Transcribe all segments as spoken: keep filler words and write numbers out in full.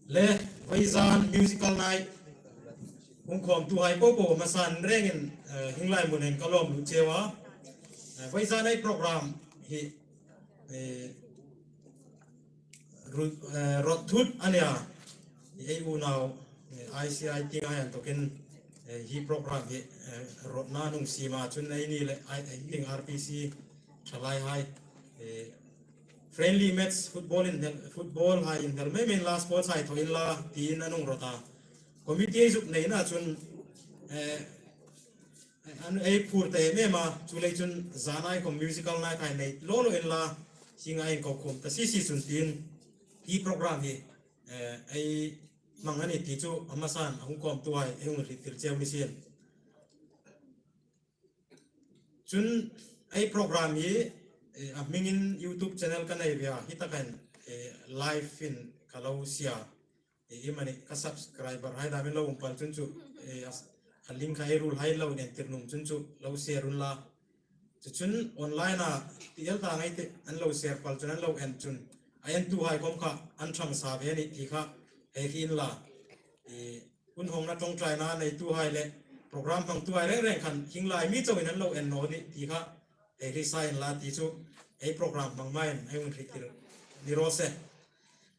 Le, vawizan musical night hung khawmtuhai popo hmasan rengin, eh, hieng lai hmun hin ka lawm lut cheu a. Eh, vawizan ei program hi, eh, ru-, eh, rot thut a nih a. Ei unau, eh, I C I tienga inthawkin, eh, hi program hi, eh, rotna hung siem a, chun eini le, I, I think R P C thalaihai, eh, friendly match football in hel, football hai in hel mei mei la, sports hai thaw inla tiin an hung rot a. Committee ei zuk neina chun, eh, an ei phur ta em em a, chuleiin chun zan ei khawm musical night hai nei lo lo inla, hieng ang ko khawm ta si si chun tiin hi program hi, eh, ei hmang a nih ti chu a hmasan a hung khawmtuhai ei hung hriettir cheu ni sien. Chun ei program hi, eh, a hmingin YouTube channel ka nei ve a, hi takin, eh, live in ka lo sie a. Eh, iemani ka subscriber hai dam in lo um pal chun chu, eh, a, a link kha ei ruolhai lo entir nuom chun chu lo share unla. Chu chun online a ti el ta ngai ti an lo share pal chun an lo en chun a entuhai khawm kha an ṭhang sa ve a nih ti kha hei hriet inla. Eh, hun hawngna ṭawngṭaina neituhai le program hmangtuhai reng reng khan hieng lai mi chauhin an lo en naw nih ti kha hei hriet sa inla ti chu ei program hmang hmain ei hung hriettir ni raw se.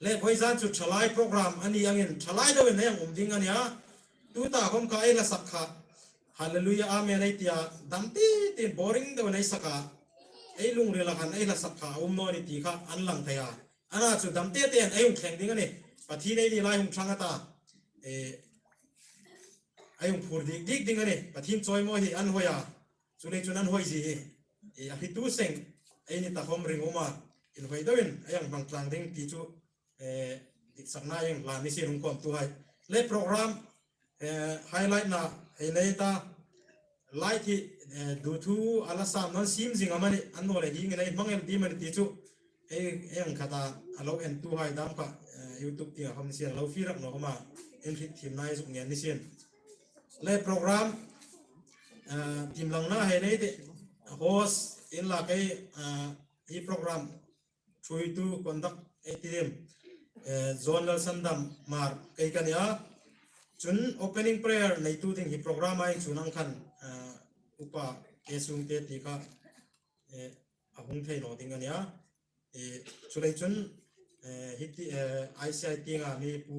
Le, vawizan chu thalai program a ni angin thalai deuin ei hang um ding a nih a. Tuta khawm kha ei hla sak kha Hallelujah, Amen ei tia dam ti tin boring deuin ei sak a. Ei lungrila khan ei hla sak kha a um naw nih ti kha an lang thei a. Ana chu dam te tein ei hung thleng ding a nih. Pathien eini lai hung ṭhang a ta. Eh, ei hung phur dik dik ding a nih. Pathien chawimawi hi an hoi a. Chuleiin chun an hoi zie hi, eh, a hriettu seng eini ta khawm ring um a, inhoi deuin ei hang hmang tlang ding ti chu, eh, ditsakna ei hang hlan ni sien hung khawmtuhai. Le, program, eh, highlight-na ei nei ta, light hi, eh, duthuna la sam naw siem zing am a nih, annawleh hieng hin ei hmang el ding am a nih ti chu, ei, ei ang khata a lo entuhai dam kha, eh, YouTube tienga khawm ni sien lo fie rak naw khawma, inhriet thiemna ei zuk ngen ni sien. Le, program, eh, tiemlangna hei nei tih, host inla kei, eh, hi program ṭhuoitu conduct ei ti ding, eh, John Lalsandam Hmar kei ka nih a. Chun opening prayer neitu ding hi program-a inchun ang khan, eh, Upa K. Sungte ti kha, eh, a hung thei naw ding a nih a. Eh, chuleiin chun, eh, hi ti, eh, I C I tienga mi Pu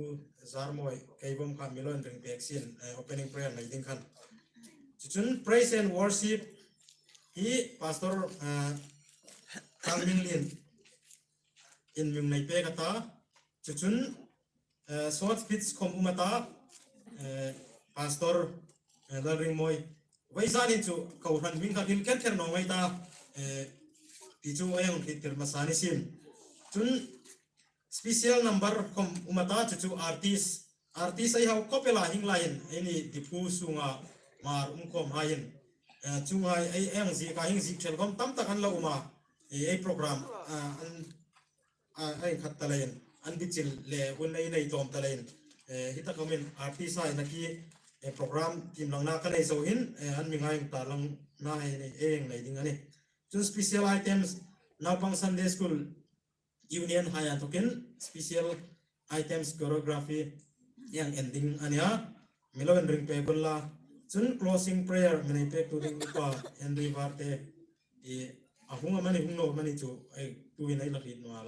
Zarmawi kei bawm kha mi lo inring pek sien, eh, opening prayer nei ding khan. Chu chun praise and worship hi Pastor, eh, Thangminglien in mi hung nei pek a ta. Chu chun, eh, short speech khawm um a ta, eh, Pastor, eh, Lalringmawi. Vawizan hin chu kohran hming kha hril kher kher naw ngai ta, eh, ti chu ei hang hriettir hmasa ni sien. Chun special number khawm um a ta, chu chu artist. Artist ei hau khawp el a, hieng lai hin eini Diphu sunga Hmar um khawmhai hin, eh, chuonghai ei, ei hang ziek a, hieng ziek thel khawm tam tak an lo um a, eh, ei program, ah, an a, a inkhat ta leiin, an bichil le hun ei nei tawm ta leiin, eh, hi taka khawmin artist-hai nakie, eh, program tiemlangna ka nei zo hin, eh, an mi ngaina tarlangna hei nei, ei hang nei ding a nih. Chun special items, Naupang Sunday School Union-hai inthawkin special items choreography ei hang en ding a nih a. Mi lo inring pek unla. Chun closing prayer mi nei pektu ding Upa Henry Varte, eh, a hung am a ni, hung naw am a ni chu, eh, tuhin ei la hriet naw a.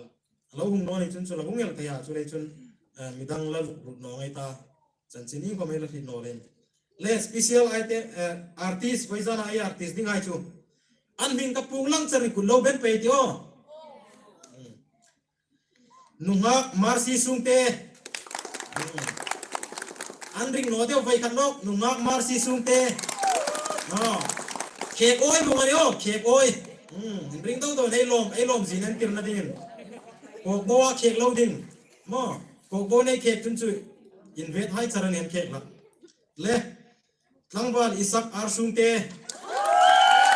A lo hung naw ni chun chu la hung el thei a, chuleiin chun, eh, midang la luk lut naw ngai ta. Chanchin iengkhawm ei la hriet naw leiin. Le, special item, eh, artist, vawizana ei artist dinghai chu. An hming ka puong lang char ni, kut lo beng pei ti aw. Hmm. Nunghak Mercy Sungte. Hmm. An ring naw deu vei khat nawk, Nunghak Mercy Sungte. Oh. Khek awi mawng a ni aw, khek awi. Hmm. Ring deu deu, ei lawm, ei lawm zin an tirna dingin. Kawkbo a khek lo ding. Maw, kawkbo nei khek chun chu. Invet hai char an en khek la. Le. Tlangval Isak Arsungte.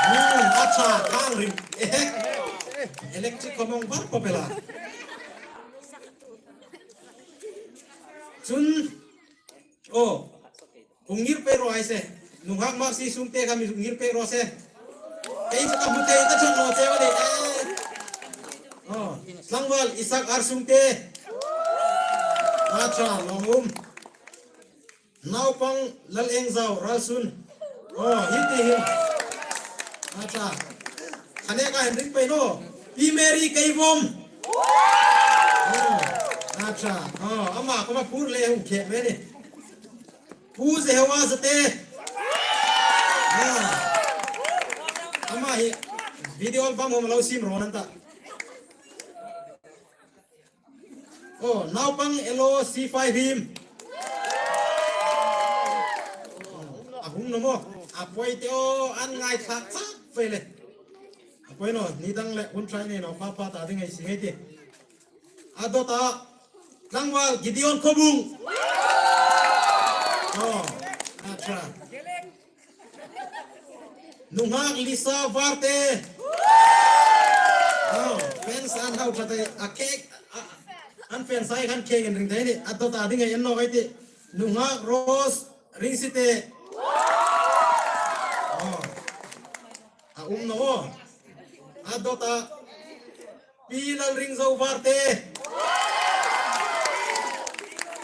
Hmm, a ṭha, khang ring. Eh, electric khawm a hung var khawp el a. Chun, oh, hung ngir pei raw se. Nunghak Mercy Sungte kha mi ngir pei raw se. Kei chu ka hmu thei ka ṭhang naw cheu a nih. Eh. Oh, Tlangval Isak Arsungte. Acha, lawmum. Naupang Lalengzau Ralsun. Oh, hi ti hin. Acha. Khane ka hin ring pei naw. Pi Mary Keivom. Oh, acha. Oh, ama khoma phur le hung khe me ni. Pu Jehovah Zate. Ah. Ama hi video album hom lo sim ro nan ta. Oh, naupang Elo C five him. A hung naw maw. A poi te o an ngai thak chak pei le. A poi naw, ni dang le hun trai nei naw, pa pa ta ding ei si ngei ti. A dawta, Tlangval Gideon Khobung. Oh, acha. Nunghak Lisa Varte. Oh, fans an hau tha thei, a cake, a, an fans ai khan cake in ring thei ni, a dawta ding ei en naw ei ti. Nunghak Rose Ringsite. Oh. A um naw. A dawta. Pi Lalringzo Varte.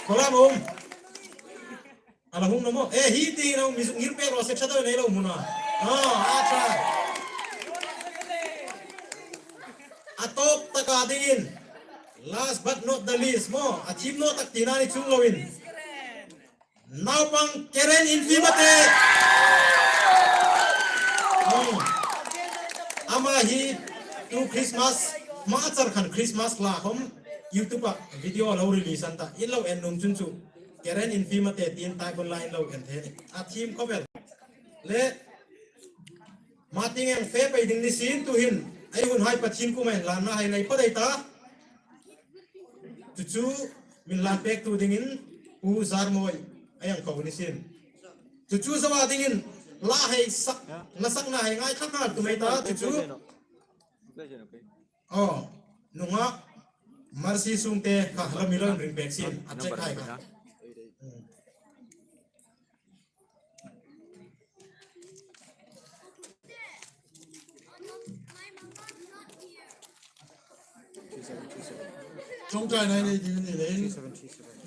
Kolam um. A la hung naw maw. Eh, hi ti naw mi zuk ngir pek ro se tha deu nei lo hmuna. Ah, acha. A tawp taka dingin. Last but not the least maw. A thim naw tak tina ni chung loin. Naupang Karen Infimate. Hmm. Ama hi tu Christmas, ma char khan Christmas la khom YouTube-a video lo release an ta. In lo en nuom chun chu. Karen Infimate tin tai bun la in lo en thei ni. A thim khawp el. Le, ma tieng fe pei ding ni sin tu hin. Ei hun hai Pathien kuoma inlanna hai nei phawt ei ta. Chu chu min lan pek tu dingin Pu Zarmoi a yang ko ni sin. Chu chu zawa dingin la hei sak, na sakna hei ngai thak ngai tu mai ta chu chu. Oh, nunghak Mercy Sungte kha la mi lo ring pek sin a check hai kha. Ṭawngṭaina nei ding ni leiin,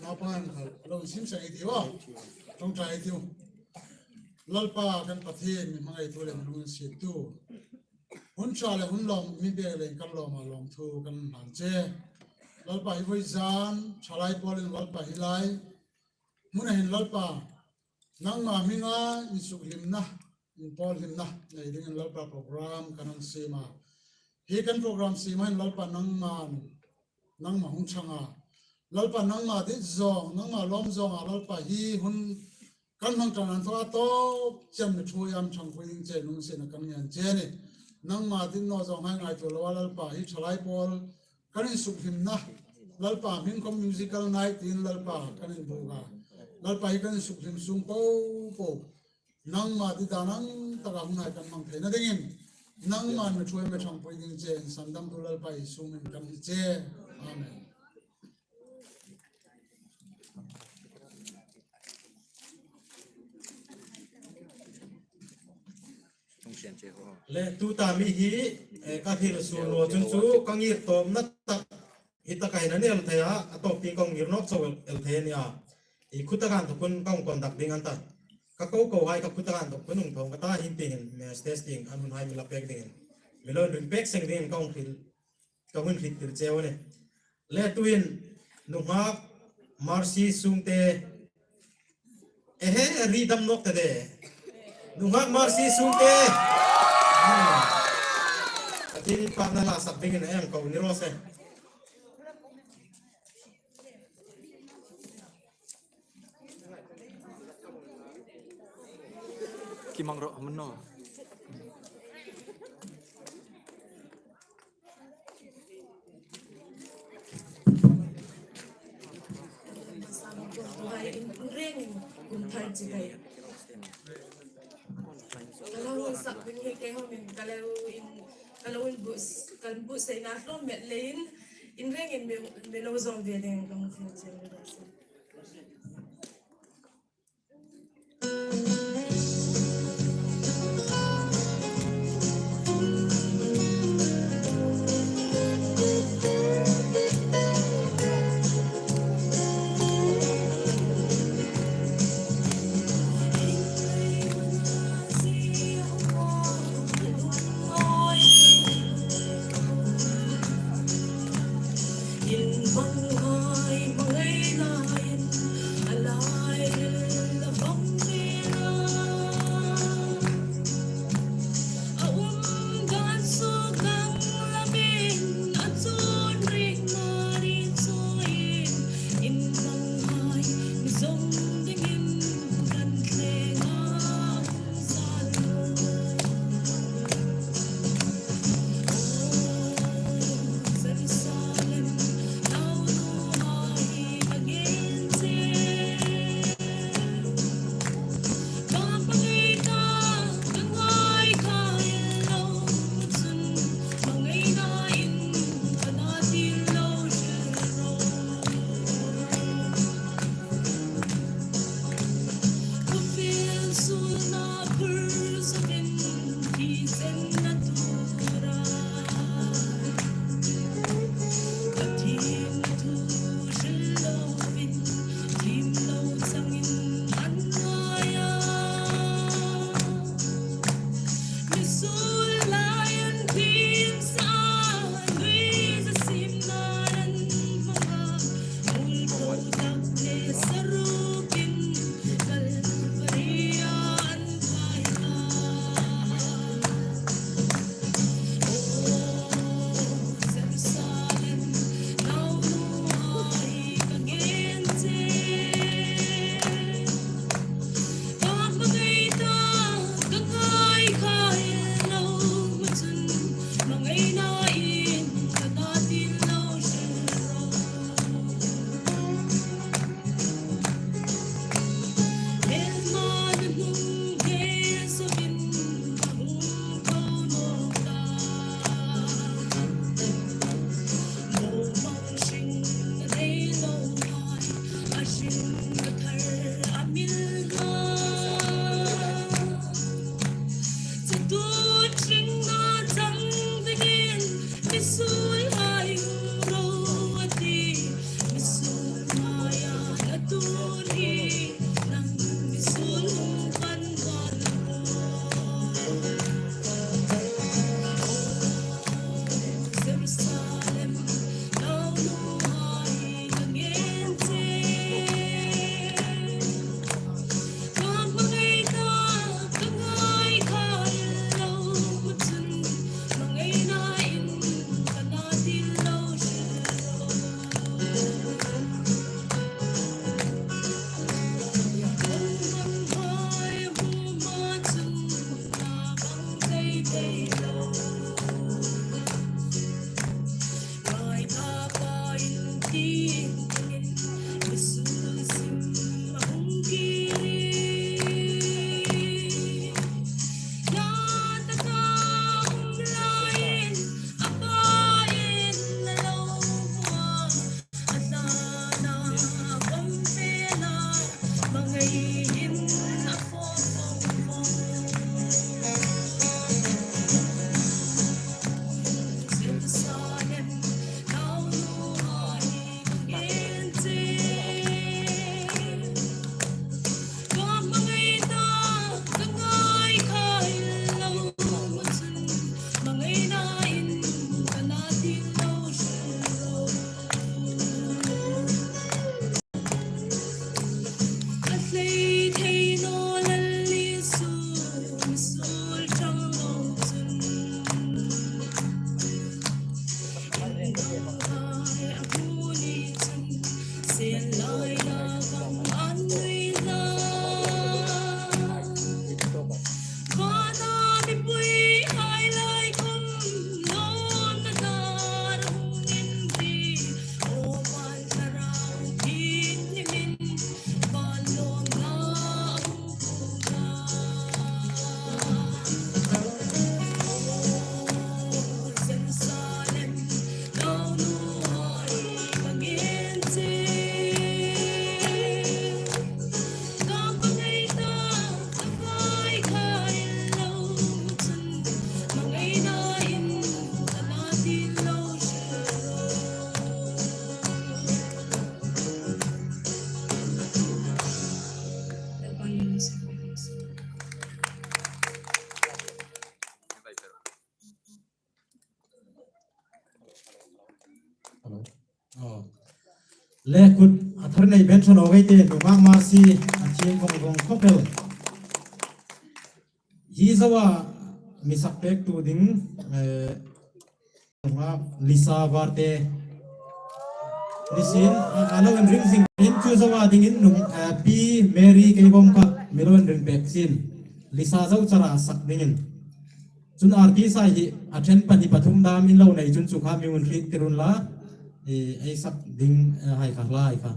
naupang kha lo sim sa ei tiu. Ṭawngṭai ei tiu. Lalpa kan Pathien, mi hmangaitu le mi lunginsiettu. Hun ṭha le hun lawm mi bek le kan lawm a lawmthu kan hlan che. Lalpa hi voi zan, ṭhalai pawlin Lalpa hi lai. Hmuna hin Lalpa, nangma hminga insukhlimna, inpawlhlimna nei dingin Lalpa program kan hang siem a. Hi kan program siem hin Lalpa nangma, nangma hung ṭhang a. Lalpa nangma dit zawng, nangma lawm zawnga Lalpa hi hun kan hmang ṭan an thaw a tawp chian mi ṭhuoi am ṭhangpui ding che lunginsietna kan ngên che ni. Nangma dit naw zawng hai ngaituo loa Lalpa hi ṭhalai pawl kan insukhlimna, Lalpa hming khom musical night tiin Lalpa kan inbuk a. Lalpa hi kan insukhlim sung po po. Nangma dit dan ang taka hun hai kan hmang theina dingin. Nangma mi ṭhuoi mi ṭhangpui ding che insandamtu Lalpa Isu hmingin kan hni che. Amen. Le tuta mi hi, eh, ka hril sur lo chun chu ka ngir tawpna tak hi taka hin a ni el thei a, a tawp tieng ka ngir nawk chau el, el thei a nia. I khut taka inthawk hun ka hung conduct ding an ta. Ka ko ko hai ka khut taka inthawk hun hung thawng ka ta hin ti hin, me stage tieng an hun hai mi la pek dingin. Mi lo ring pek seng dingin ka hung hril. Ka hung hriet tir cheu a nih. Le tuhin, nunghak Mercy Sungte. Ehe, ri dam nawk ta de. Nunghak Mercy Sungte. Hmm. Ka tin pa na la sak dingin a yang ko ni ro se. Ki mang ro, aman no. Reng kum thar chi kai. Ka lo sak ding hi kei hawm in, ka lo in, ka lo inbuot, ka inbuotsaina hlawm met leiin, in rengin mi, mi lo zawm ve ding ka hmu thei che. In hmanghai hmangai laiin a lairil a vawng mela. A um dan suok danglamin a chun ring mani chuin in hmanghai mi zawng dingin kan thleng a. Aw. Le kut a thar nei ben ṭha naw ei tih, nunghak Mercy, a thieng vong vong khawp el. Hi zoa mi sak pektu ding, eh, nunghak Lisa Varte. Ni sin, a, a lo inring zing in chu zoa dingin nung, eh, Pi Mary Keibawm kha mi lo inring pek sin. Lisa zo chara sak dingin. Chun artist hai hi a ṭhen pahni pathum dam in lo nei chun chu kha mi hung hriettir unla, eh, ei sak ding, eh, hai kha, hla hai kha.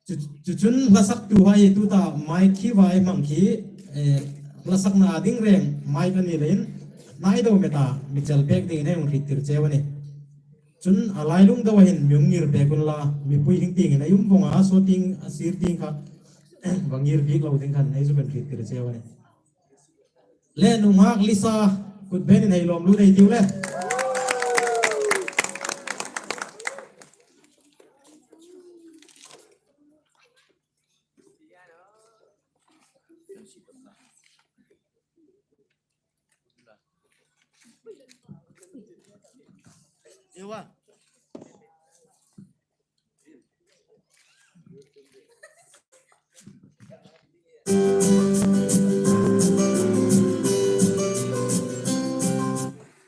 Chu, chu chun hla saktu hai tuta mic khi va hmang khi, eh, hla sakna ding reng mic a ni leiin hnai deu meta mi chel pek dingin ei hung hriettir cheu a nih. Chun a lailung deu hin mi hung ngir pek unla, mipui hing tieng in a um vong a, saw tieng a sir tieng kha va ngir bik lo ding khan ei zuk hung hriettir cheu a nih. Le nunghak Lisa, kut benin hei lawm lut ei tiu le.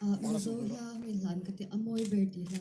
Ah, mi zo hla mi hlan ka ti a mawi ber ti hla.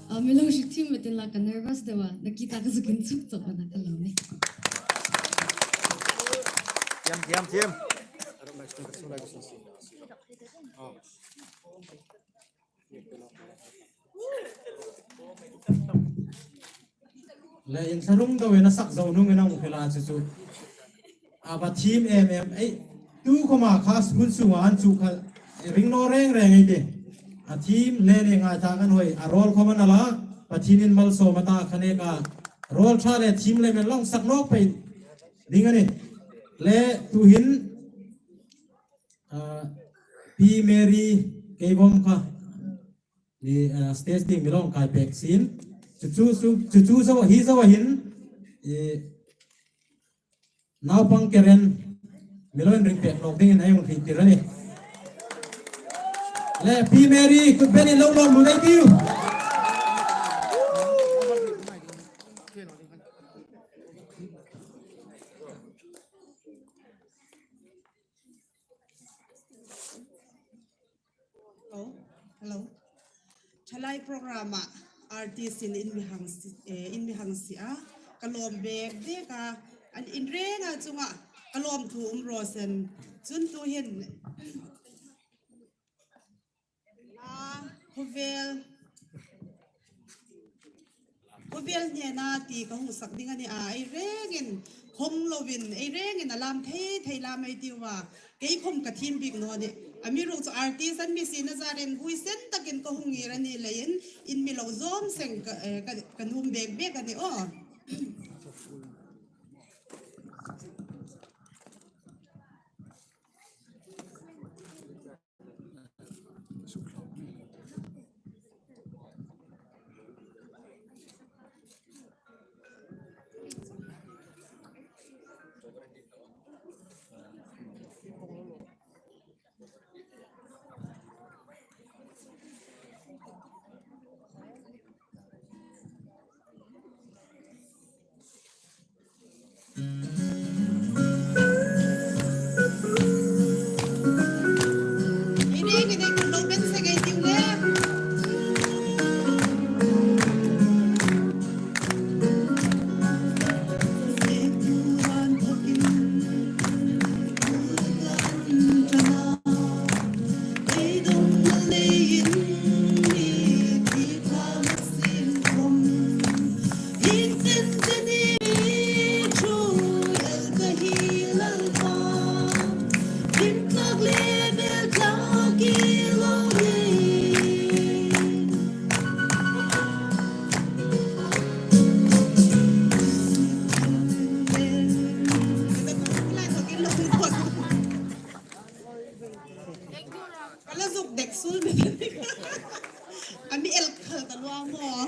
A, mi lo hriet thiem metin la ka nervous deu a, nakie ta ka zuk inchuk chawk a na ka lo ni. Thiam, thiam, thiam. Le inthlahrung deuin a sak zo hnungin a hung hril a chu chu. A va thiem em em ei, tu khoma kha hun sunga an chu kha ring naw reng reng ei tih. A thiem le ni ngai ta kan hoi, a rawl khom a na la, Pathienin malsawm a ta kha nek a. Rawl ṭha le thiem le men long sak nawk pei ding a nih. Le tuhin, ah, Pi Mary Keibawm kha, ni, ah, stage ding mi lo kai pek sien. Chu chu chu, chu chu zo, hi zo hin, eh, naupang Karen mi lo inring pek nawk dingin ei hung hriettir a nih. Le Pi Mary, kut benin lo lawm lût ei tiu. Hello. Hello. Thalai program-a artist-in in mi hang sie, eh, in mi hang sie a. Ka lawm bek bek a. An inreng a chunga ka lawmthu um raw se. Chun tuhin, a, khawvel Khawvel hnena ti ka hung sak ding a nih a, ei rengin khawng lovin, ei rengin a lam thei thei lam ei tiu a, kei khawm ka thiem bik naw nih. Amiruokchu artist an mi siena zarin huoisen takin ka hung ngir a ni leiin, in mi lo zawm seng ka, eh, ka, ka nuom bek bek a nih aw. Ka la zuk dek sul mi. A mi el khal ta lua maw.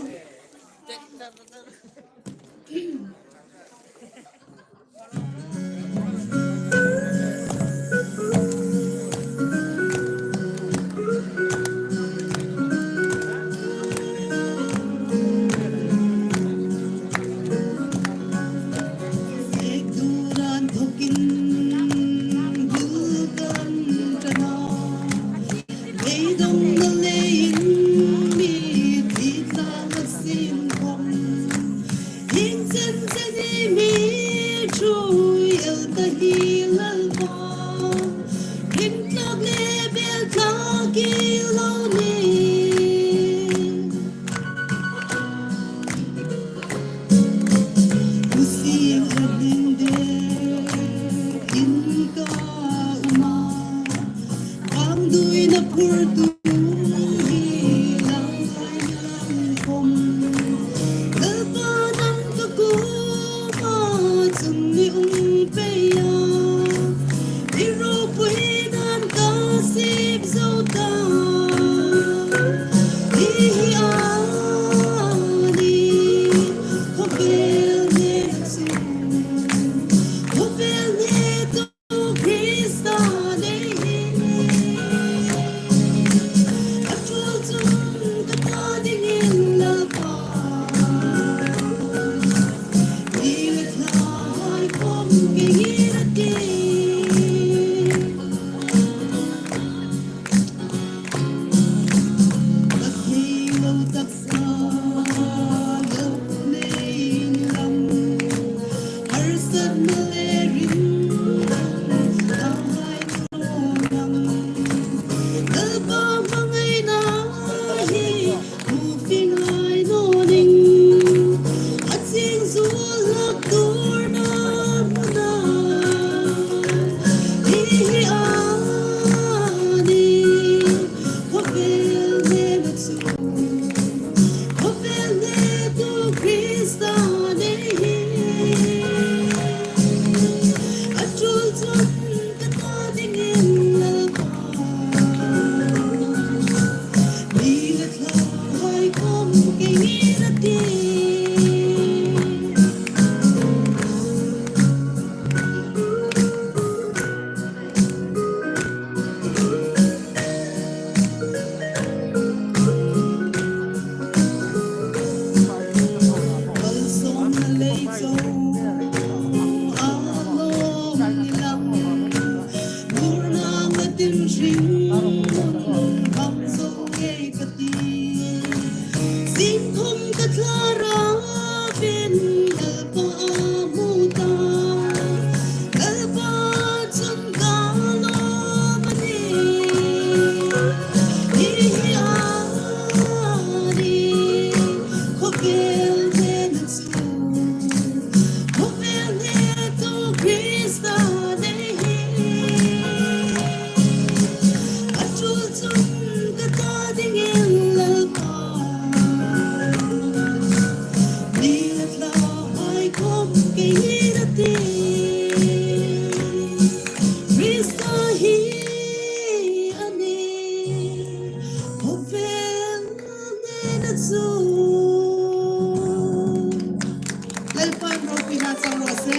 Lalpan ropui na chang raw se.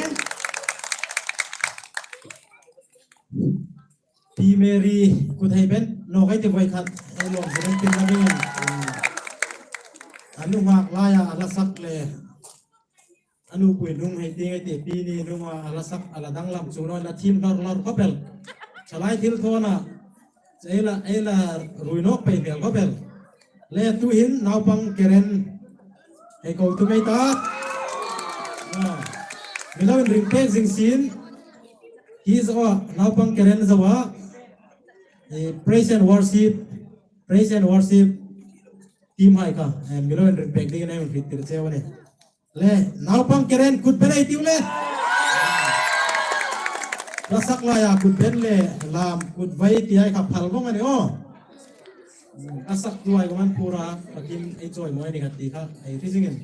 Pi Mary, kut hei beng naw ka ti voi khat, ei lawm zeren tin na ring. A nu nghak laia a la sak le, a nupui hnung hei tieng ei ti, pi ni hnunga a la sak, a la danglam chu naw la thim lar lar khop el. Thalai thil thawna, ei la, ei la ruoi nawk pei vel khop el. Le tuhin naupang Karen hei ko tum ei ta. Ah. Mi lo inring pek zing sien. Hi zo a, naupang Karen zo a. Eh, praise and worship. Praise and worship. Team hai kha. Eh, mi lo inring pek dingin ei hung hriettir cheu a nih. Le, naupang Karen kut beng ei tiu le. La sak laia kut beng le, lam kut vai ti hai kha phal vong a nih aw. A saktu hai ko man pura, pakin ei chawimawi ni khat ti kha, ei hre zingin.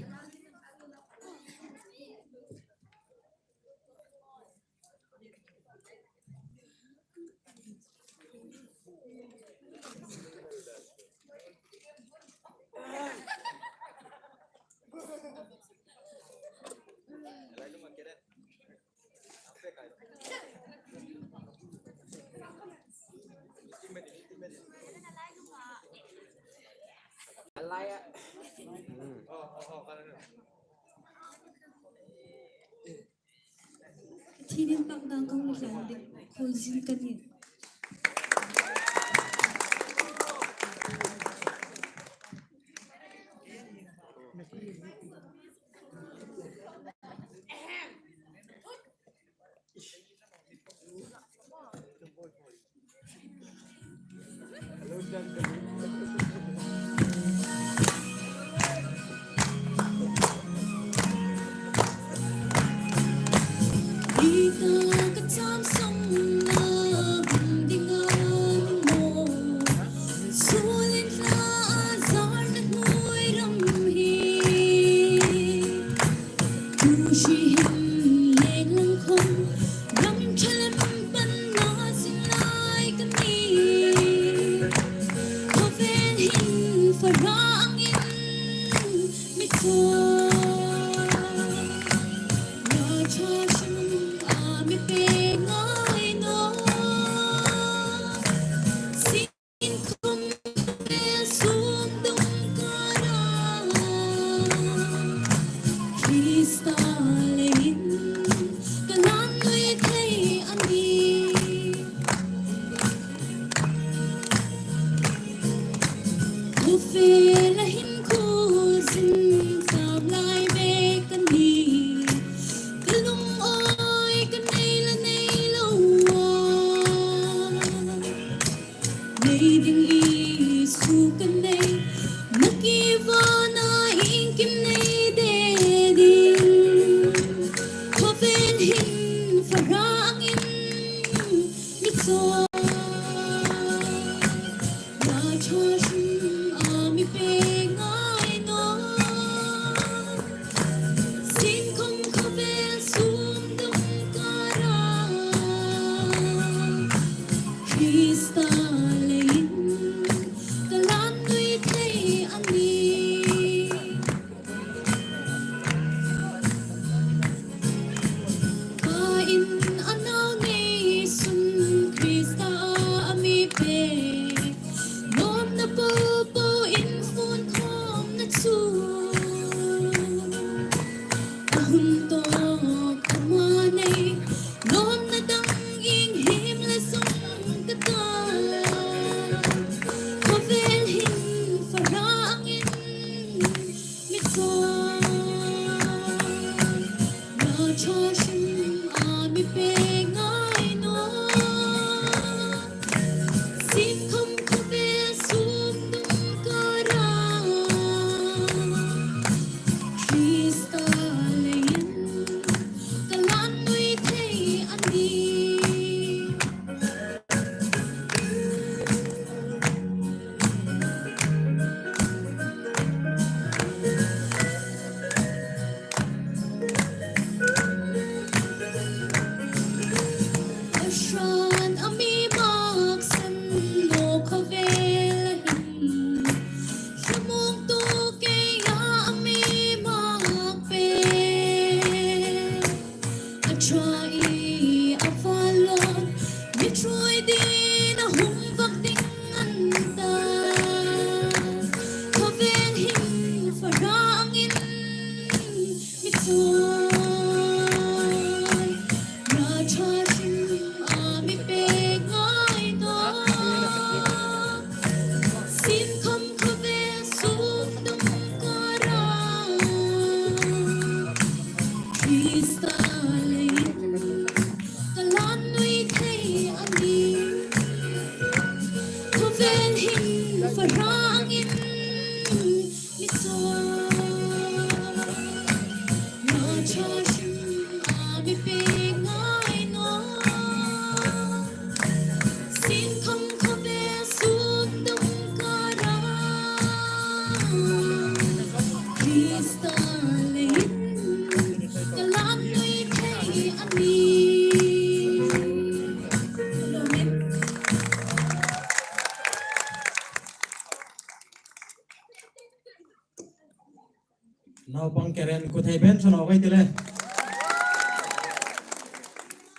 Thinin pak dang kong hlan ding, khuol zin ka nih. Naupang Karen, kut hei beng ṭha naw ei ti le.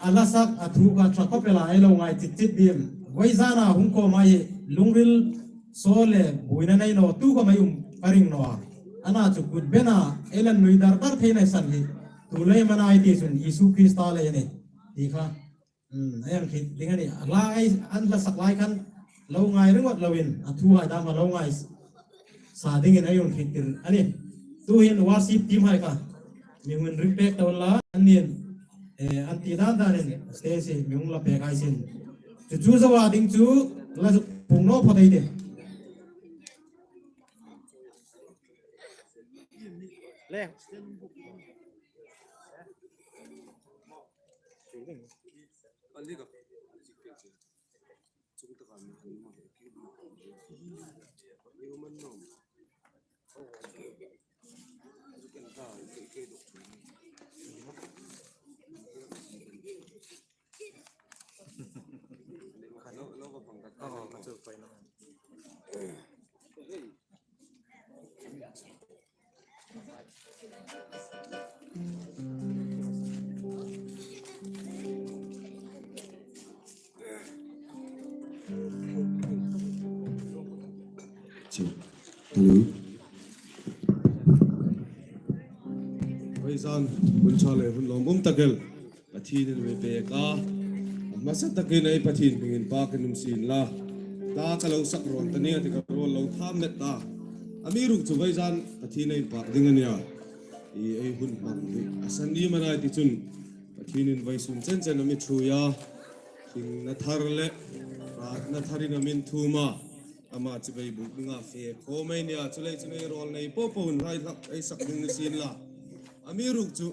A hla sak, a thu kha ṭha khawp el a, ei lo ngai chit chit ding. Vawizana hung khawm a hi, lungril saw le buoina nei naw tu khawm ei um ka ring naw a. Ana chu kut beng a, ei la nui dar dar thei nai san hi. Tu lei man ei ti chun Isu Krista lei a nih. Ti kha. Hmm, ei hang hriet ding a nih. A hla ei, an hla sak lai khan lo ngai ringawt loin, a thuhai dam a lo ngai sa dingin ei hung hriettir a nih. Tuhin worship team hai kha mi hung ring pek ta unla, an nin, eh, an ti dan danin stage hi mi hung la pek hai sin. Chu chu zoa ding chu la zuk pung naw phawt ei tih. Le. Hello. Vawisun hun ṭha le hun lawmum tak el Pathienin mi pek a. A hmasa takin ei Pathien hmingin inpakin um sien la. Ta ka lo sak rawn ta ning a ti ka rawn lo tham met ta. Amiruokchu vawisun Pathien ei inpak ding a nia. I ei hun hmang hi a san ni am a ni ti chun Pathienin vawisun chen chen a mi ṭhuoi a. Hringna thar le hratna tharin a mi inthum a. Ama chibai buk dinga fe khawm ei nia, chuleiin ei rawl nei po po hun hai hlak ei sak ding ni sien la. Amiruokchu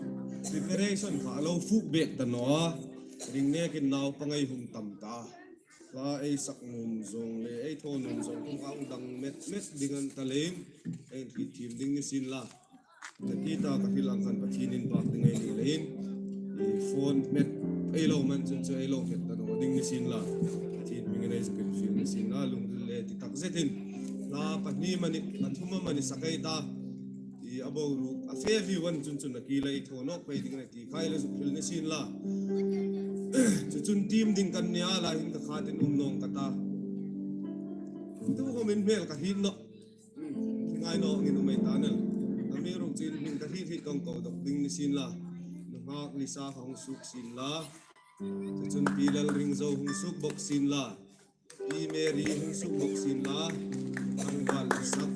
preparation kha a lo fuk bek ta naw a. Ring nekin naupang ei hung tam ta. Hla ei sak nuom zawng le ei thaw nuom zawng khawm kha a dang met met ding a ni ta leiin ei hrietthiem ding ni sien la. Ka ti ta ka hril ang khan Pathien inpak ding ei ni leiin, i phone met ei lo man chun chu ei lo met ta naw ding ni sien la. Pathien hmingin ei zuk infiel ni sien la, lungril le ti tak zetin. Hla pahni amani, pathum amani sak ei ta. I a boruok, a fe viu a ni chun chun a ki lei thaw nawk pei ding a ni ti kha ei lo zuk hril ni sien la. Chu chun team ding kan nia, lai hin ka khatin um nawng ka ta. Tu khawmin hmel ka hriet nawh. Ngai naw ngei nuom ei ta nawh. Amiruokchu hming ka hriet hriet kan ko dawk ding ni sien la. Nunghak Lisa kha hung suok sien la. Chu chun Pi Lalringzo hung suok bawk sien la. Pi Mary hung suok bawk sien la. Tlangval Isak.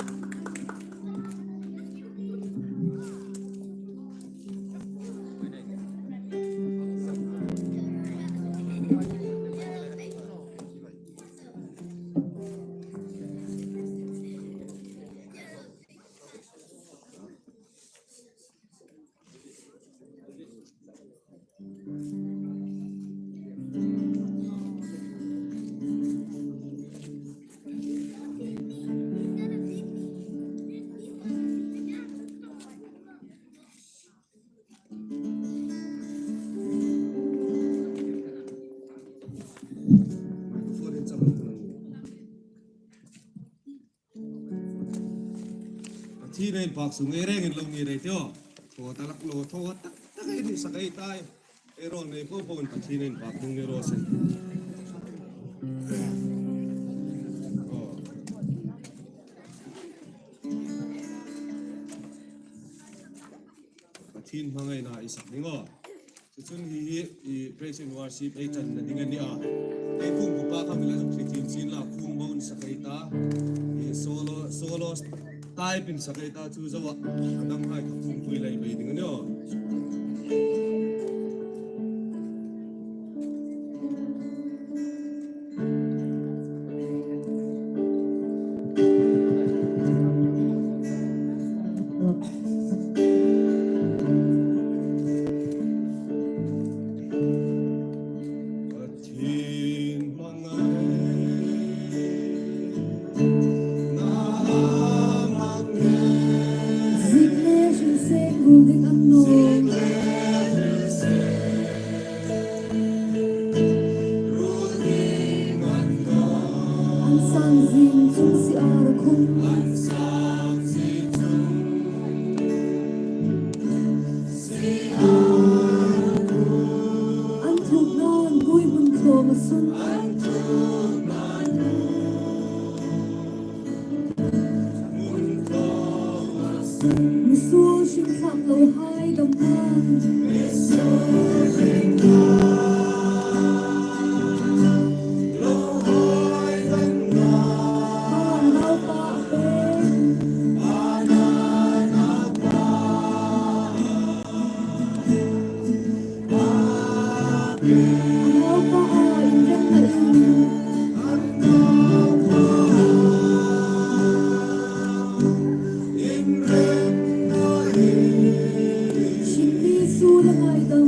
Pathienin inpak sung ei rengin lo ngir ei tih. Thaw ta lak lo, thaw tak tak ei ni sak ei ta. Ei rawl nei po poin Pathienin inpak ding ni raw se. Aw. Pathien hmangaina ei sak ding aw. Chu chun hi hi, i praise and worship ei channa ding a ni a. Ei khung bupa kha mi la zuk hrietthiem sien la, khung bawm sak ei ta. I solo, solo type-in sak ei ta chu zoa. A dam hai kha khung pui lei bei ding a ni aw. Misuol hring thlak lohai dam hmang. Pa, Naupa a pêk. Naupa a inremna in. Hringmi suol a ngaidam.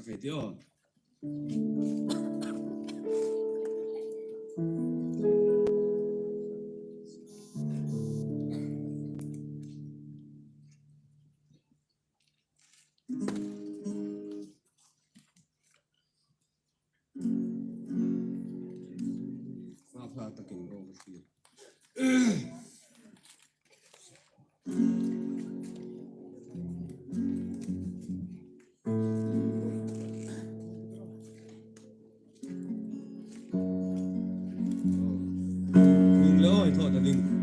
Hei, tio. Hla takin ro ka hriet. Ding lo, i thaw ta ding.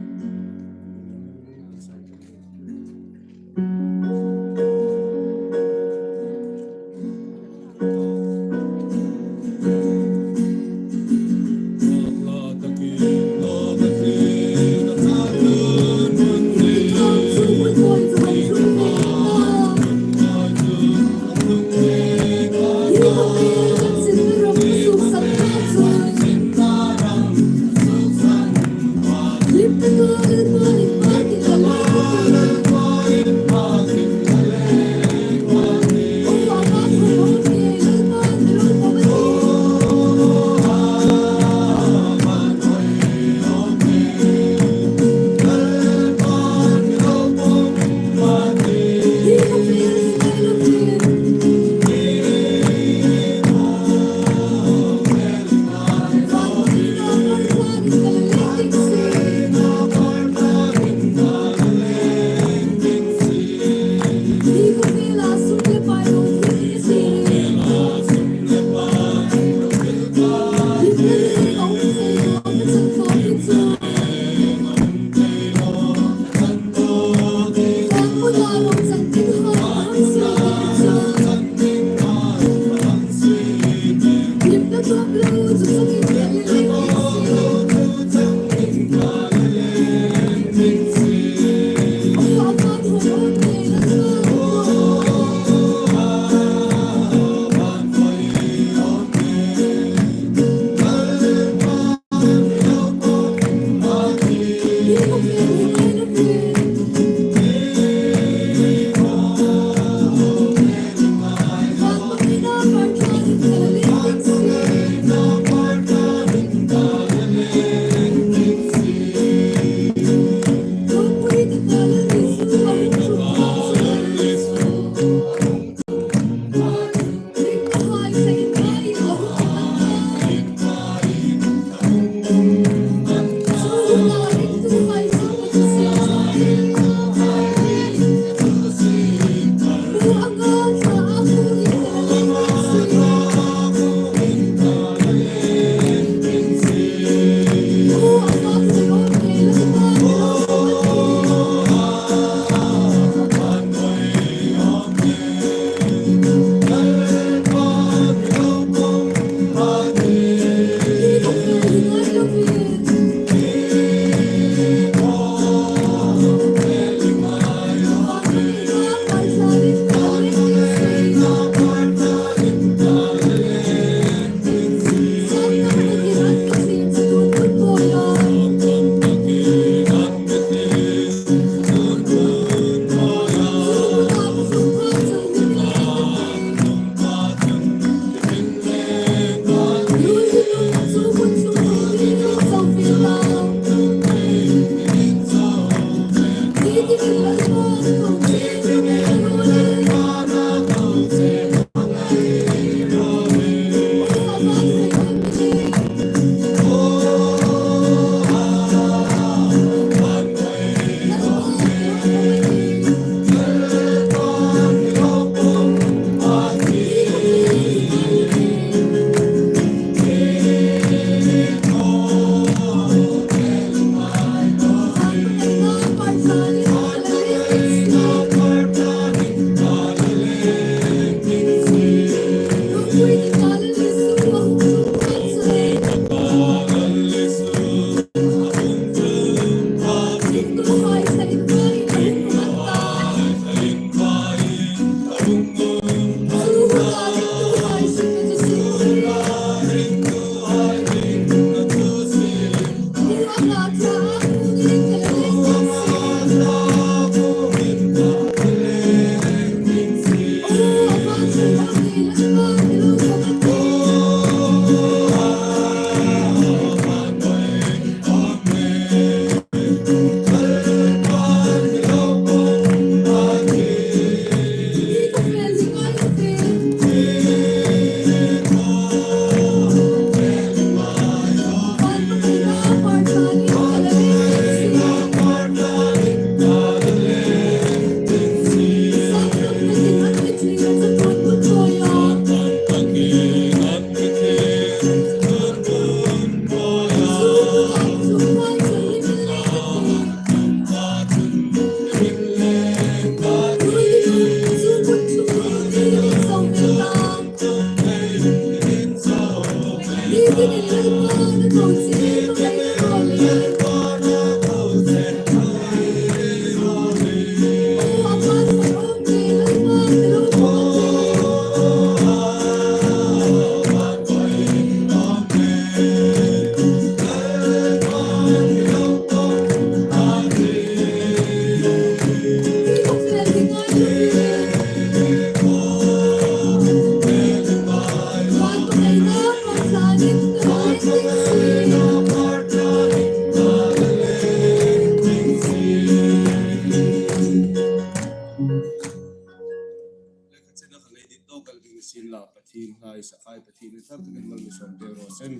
Sakhai Pathienin thar takin mal mi sawm pek raw seh.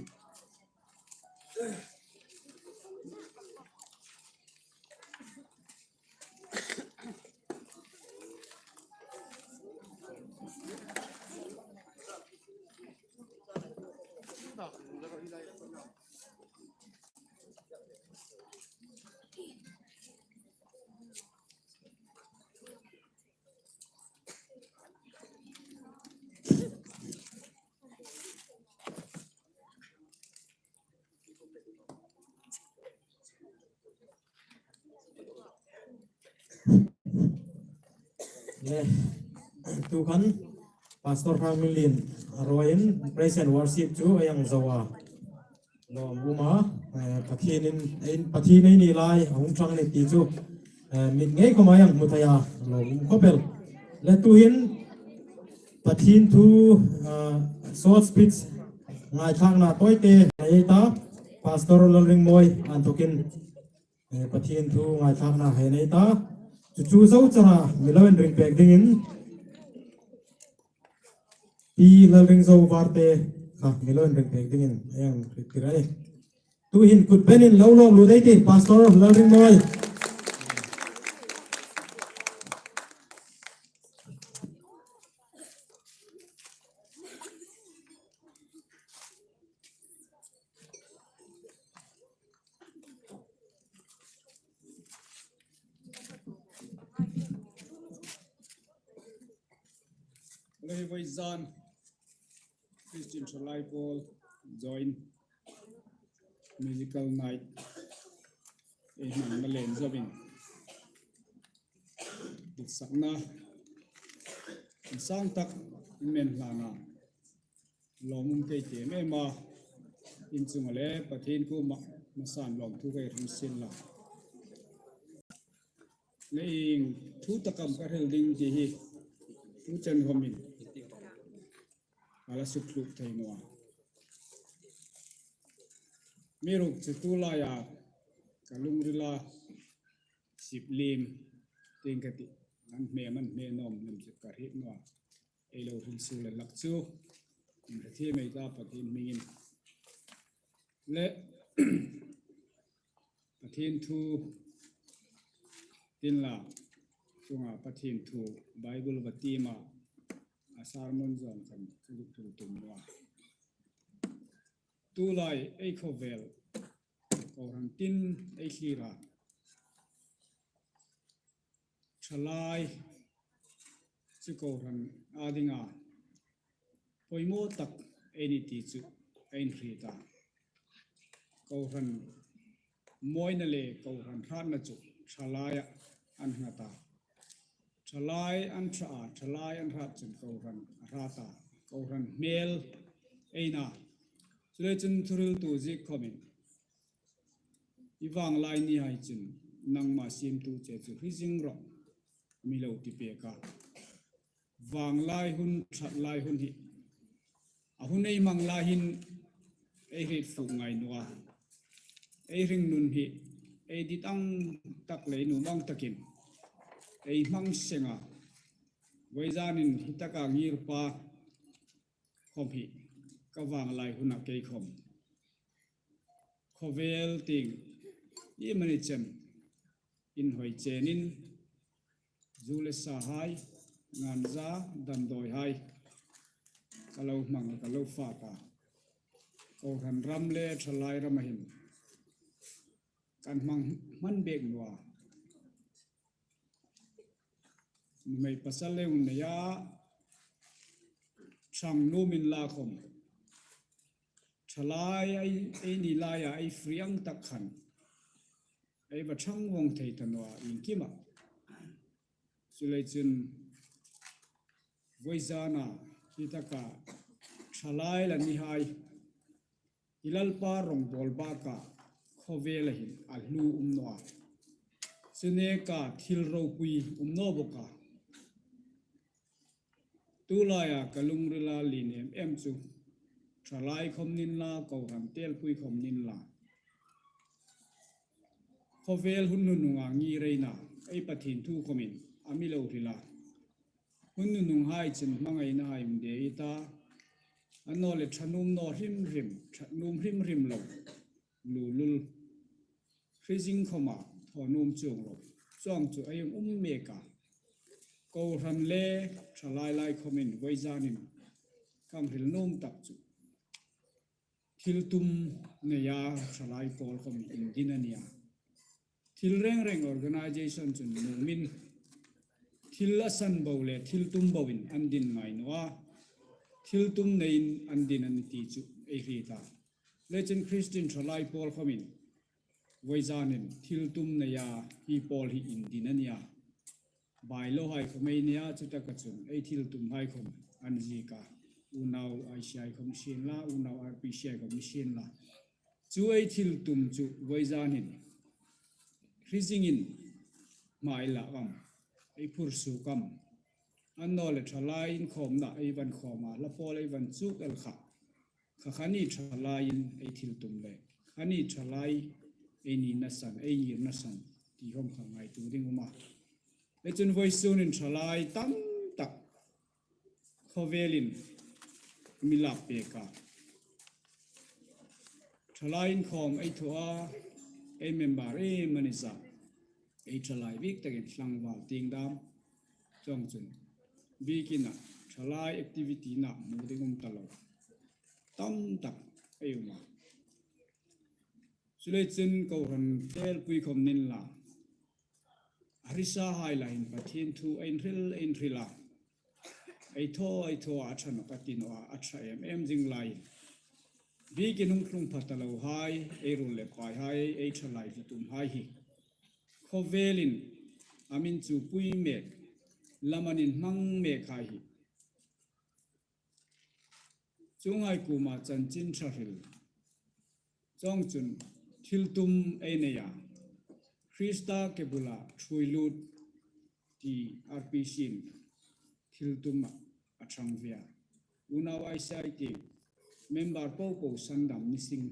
Le, tu khan Pastor Hranglien a rawiin praise and worship chu a hang zo a. Lawmum a, eh, Pathienin, eh, Pathien ei ni lai a hung ṭhang ni ti chu, eh, mit ngei khawma ei hang hmu thei a, lawmum khawp el. Le tuhin Pathien thu, eh, short speech ngaithlakna tawite ei ta, Pastor Lalringmawi a inthokin, eh, Pathien thu ngaithlakna hei nei ta. Chu chu zo chara mi lo inring pek dingin, Pi Lalringzo Varte kha mi lo inring pek dingin ei hang hriettir a nih. Tuhin kut benin lo lawm lut ei tih, Pastor Lalringmawi. Lei voi zan Christian Thalai Pawl join musical night ei hmang ma len zawin, ditsakna insang tak in men hlana lawmum kei ti em em a, in chunga le Pathien kuoma hmasan lawmthu kei ring sien la. Le ieng thu tak am ka hril ding ti hi thu chen khawmin a la suk hluk thei naw a. Amiruokchu tu laia ka lungrila sip liem ding ka tih, an hme, an hme nawm lem chu ka hriet naw a. Ei lo hril suol lak chu in hre thiem ei ta Pathien hmingin. Le Pathien thu tin la, chunga Pathien thu Bible va tiem a, a sermon zawng khan ka zuk hril tum naw a. Tulai ei khawvel kohran tin ei thlir a, thalai chu kohran a dinga poimaw tak ei ni ti chu ei inhriet a. Kohran mawina le kohran hratna chu thalaia an nghat a. Thalai an ṭha a, thalai an hrat chun kohran a hrat a. Kohran hmel ei na. Chuleiin chun thuhriltu ziek khawmin, i vanglai nihai chun nangma siemtu che chu hre zing rawh, mi lo ti pek a. Vanglai hun, ṭhatlai hun hi, a hun ei hmang lai hin ei hriet fuk ngai naw a. Ei hringnun hi ei dit ang tak le nuom ang takin ei hmang seng a. Voizanin hi taka ngirpa khawm hi ka vanglai huna kei khawm khawvel tieng iemani chen inhawi chenin, zu le sahai, nganja, damdawihai ka lo hmang, ka lo fak a. Kohran ram le thalai rama hin kan hmang hman bek naw a. Nuhmei pasal le hung nei a, ṭhang nuom inla khawm, thalai ei, ei ni laia ei free ang tak khan ei va ṭhang vawng thei ta naw a, iengkima. Chuleiin chun voizana hi taka thalai la nihai hi Lalpa rawngbawl baka khawvela hin a hlu um naw a. Chu neka thil ropui um naw bawk a. Tulaia ka lungrila lien em em chu, thalai khawm ni inla, kohran telpui khawm ni inla, khawvel hun nununga ngir ei na, ei Pathien thu khawmin a mi lo hril a. Hun nununghai chun hmangainahai um de i ta, Annawleh ṭha nuom naw hrim hrim, ṭha nuom hrim hrim lo, lulul, hrizing khawma thaw nuom chuong lo, chuong chu ei um mek a. Kohran le ṭhalai lai khawmin voizanin kan hril nuom tak chu thiltum neia ṭhalai pawl khawmin indin a nih a. Thil reng reng organization chun nuomin thil a san bo le thiltum boin an din ngai naw a. Thiltum neiin an din a nih ti chu ei hriet a. Le chun Christian ṭhalai pawl khawmin voizanin thiltum neia hi pawl hi indin a nih a. Bylaw hai khawm ei nei a, chutaka chun ei thiltum hai khawm an ziek a. Unau I C I khawm ni sien la, unau R P C I khawm ni sien la. Chu ei thiltum chu voizanin hrizingin hma ei lak am, ei phur suok am, annawleh ṭhalai inkhawmna ei van khawm a, hla pawl ei van chuk el kha, kha kha ni ṭhalaiin ei thiltum le kha ni ṭhalai ei nina san, ei ngirna san ti khawm kha ngaituo ding um a. Le chun voisunin ṭhalai tam tak khawvelin mi lak pek a. Ṭhalai inkhawm ei thaw a, ei member iem a ni zat, ei ṭhalai bik takin tlangval tieng dam, chuong chun biekin a ṭhalai activity-na hmu ding um ta lo tam tak ei um a. Chuleiin chun kohran telpui khawm ni inla, a hrisa hai lai hin Pathien thu ei hril, ei hril a, ei thaw, ei thaw a, a ṭha naw ka ti naw a, a ṭha em em zing lai. Biekin hung tlung pha ta lo hai, ei ruol le pai hai, ei ṭhalai hla tum hai hi khawvelin a min chupui mek, lam an inhmang mek hai hi chuonghai kuoma chanchin ṭha hril. Chuong chun thiltum ei nei a, Krista ke bula ṭhuoi lut ti R P C-in thiltum a ṭhang ve a. Unau I C I tieng member popo sandam ni seng,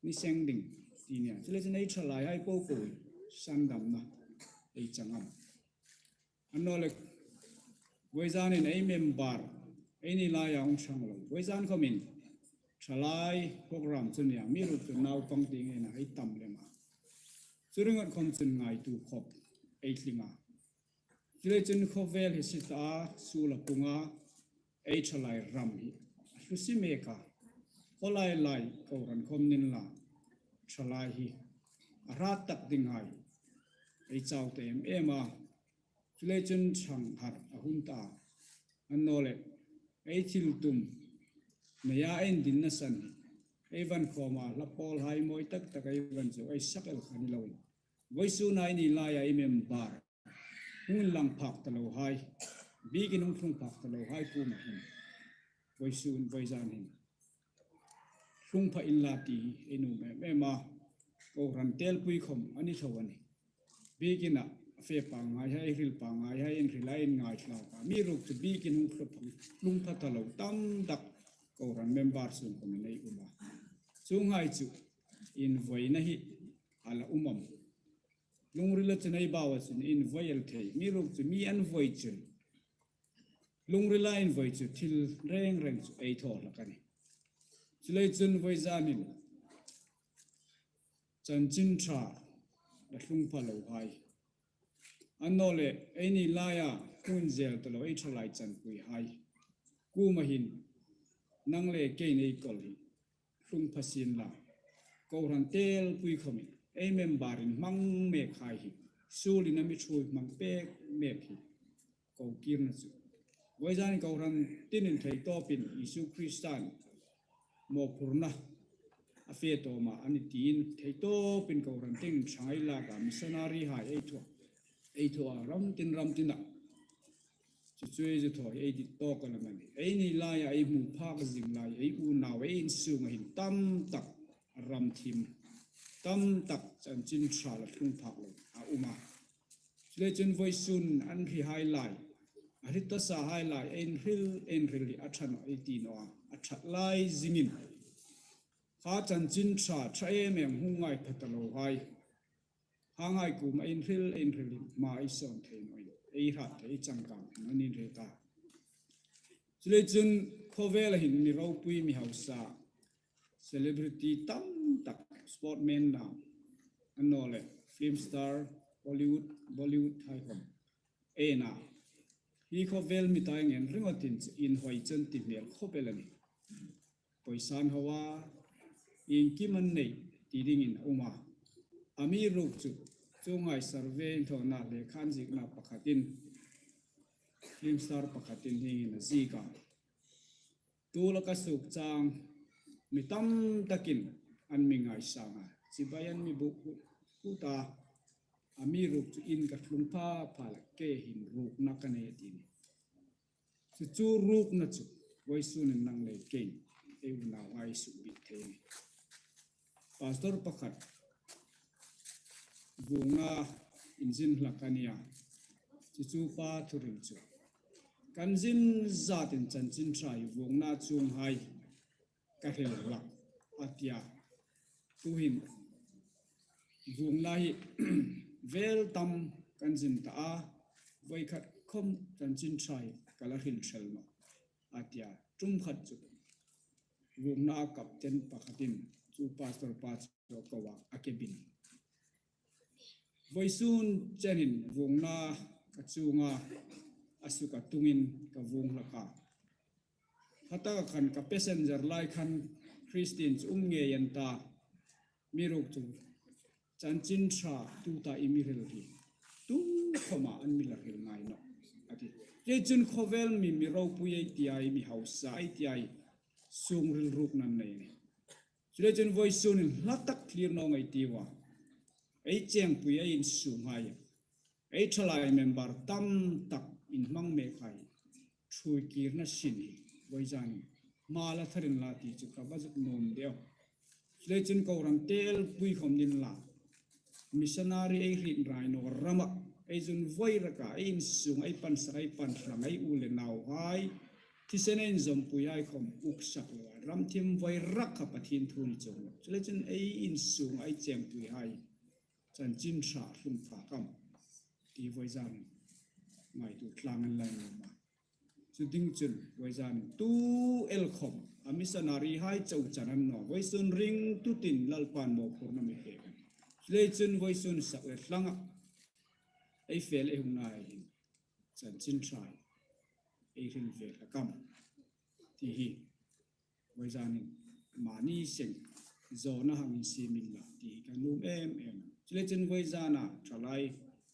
ni seng ding ti nia. Chuleiin chun ei ṭhalai hai popo sandamna ei chang am. Annawleh voizanin ei member, eini laia hung ṭhang lo, voizan khawmin ṭhalai program chu nia, amiruokchu naupang tieng ena ei tam lem a. Chu ringot khawm chun ngaituo khawp ei tling a. Chuleiin chun khawvel hi sie ta a, suol a pung a, ei ṭhalai ram hi a hlusi mek a. Khawlai lai kohran khawm ni inla, ṭhalai hi a hrat tak ding hai ei chau ta em em a. Chuleiin chun ṭhanghar a hun ta a. Annawleh ei thiltum neia ei indinna san hi ei van khawm a, hla pawl hai mawi tak tak ei van chu ei sak el kha ni loin, voisuna eini laia ei member hung inlang phak ta lo hai, biekin hung tlung phak ta lo hai kuoma hin voisun, voizan hin tlung pha inla ti ei nuom em em a. Kohran telpui khawm a ni tho a nih. Biekin a fe pangngai hai, hril pangngai hai, inhril a, inngaithlak a, amiruokchu biekin hung tlung pha, tlung pha ta lo tam tak kohran member sung khawmin ei um a. Chuonghai chu invoina hi a la um am? Lungrila chun ei bau a chun invoi el thei, amiruokchu mi an voi chun, lungrila invoi chu thil reng reng chu ei thaw hlak a nih. Chuleiin chun voizanin chanchin ṭha la tlung pha lo hai, annawleh eini laia hung inzel ta lo ei ṭhalai chanpui hai kuoma hin, nang le keiin ei kawl hi tlung pha sien la, kohran telpui khawmin ei member inhmang mek hai hi, suolin a mi ṭhuoi hmang pek mek hi ko kirna chu. Voizanin kohran tinin theitawpin Isu Kristan mawphurna a fe tawm a, a nih tiin theitawpin kohran tin ṭhang ei lak a, missionary hai ei thaw, ei thaw a, ram tin ram tina. Chu chu ei zu thaw ei dit tawk a la man. Eini laia ei hmu phak zing lai, ei unau, ei insunga hin tam tak ram thim, tam tak chanchin ṭha la tlung phak lo a um a. Chuleiin chun voisun an hrie hai lai, a hrie tasa hai lai, ei inhril, ei inhril hi a ṭha naw ei ti naw a, a ṭhat lai zingin, kha chanchin ṭha, ṭha em em hung ngai pha ta lo hai, kha hai kuoma ei inhril, ei inhril hi hma ei sawn thei nawin, ei hrat thei, ei changkang thei nawin ei inhril ta. Chuleiin chun khawvela hin mi ropui, mi hausa, celebrity tam tak, sportman na, annawleh film star, Hollywood, Bollywood hai khawm. Ei na, hi khawvel mi ta ngen ringawtin chu inhawi chen ti hmel khawp el a nih. Poisan hawa, iengkim an nei ti dingin a um a. Amiruokchu, chu ngai survey inthawna lekha an ziekna pakhatin, film star pakhatin hiengin a ziek a. Tu laka suok chang mi tam takin an mi ngaisang a. Chibai an mi buk hut a. Amiruokchu in ka tlung pha pha la, kei hin ruokna ka nei a ti ni. Chu chu ruokna chu, vawisun in nang le kei, ei unauhai sukbit thei ni. Pastor pakhat, vuongna inzin hlak a nia. Chu chu pa thuhril chu, kan zin zatin chanchin ṭha hi vuongna chuonghai ka hril hlak a ti a. Tuhin vuongna hi vel tam kan zin ta a, voi khat khawm chanchin ṭha hi ka la hril ṭhel nawh a ti a. Tum khat chu vuongna captain pakhatin chu pastor pa chu a ko a, a cabin. Vawisun chenin vuongna ka chuong a, a suk a tungin ka vuong hlak a. Khataka khan ka passenger lai khan Christian chu um ngei an ta, amiruokchu chanchin ṭha tuta i mi hril hi tu khawma an mi la hril ngai nawh a ti. Chuleiin khawvel mi, mi ropui ei ti a, mi hausa ei ti a, sung rilrukna nei a nih. Chuleiin vawisun in hla tak thlir naw ngai ti a. Ei chengpui, ei insunghai, ei ṭhalai member tam tak inhmang mekhai ṭhuoikirna sin hi vawizan hma la thar inla ti chu ka va zuk nuom deu. Chuleiin kohran telpui khawm ni inla, missionary ei hriet rai naw rama ei zun voi raka, ei insung, ei pansak, ei panhlang, ei u le nauhai, thisen ei inzawmpuihai khawm uksak lo a, ram thim voi rak kha Pathien thu ni chuong lo. Chuleiin ei insung, ei chengpuihai chanchin ṭha hlum pha am ti vawizan ngaituo tlang an la nuom a. Chu ding chun vawizan tu el khawm a missionary hai chau chan an naw, vawisun ringtutin Lalpan mawphurna mi pek a. Chuleiin vawisun sak le tlanga ei fel ei hung nai hin chanchin ṭha ei hril ve hlak am ti hi vawizan in mani seng zawna hang insiem inla ti hi ka nuom em em. Chuleiin vawizana ṭhalai,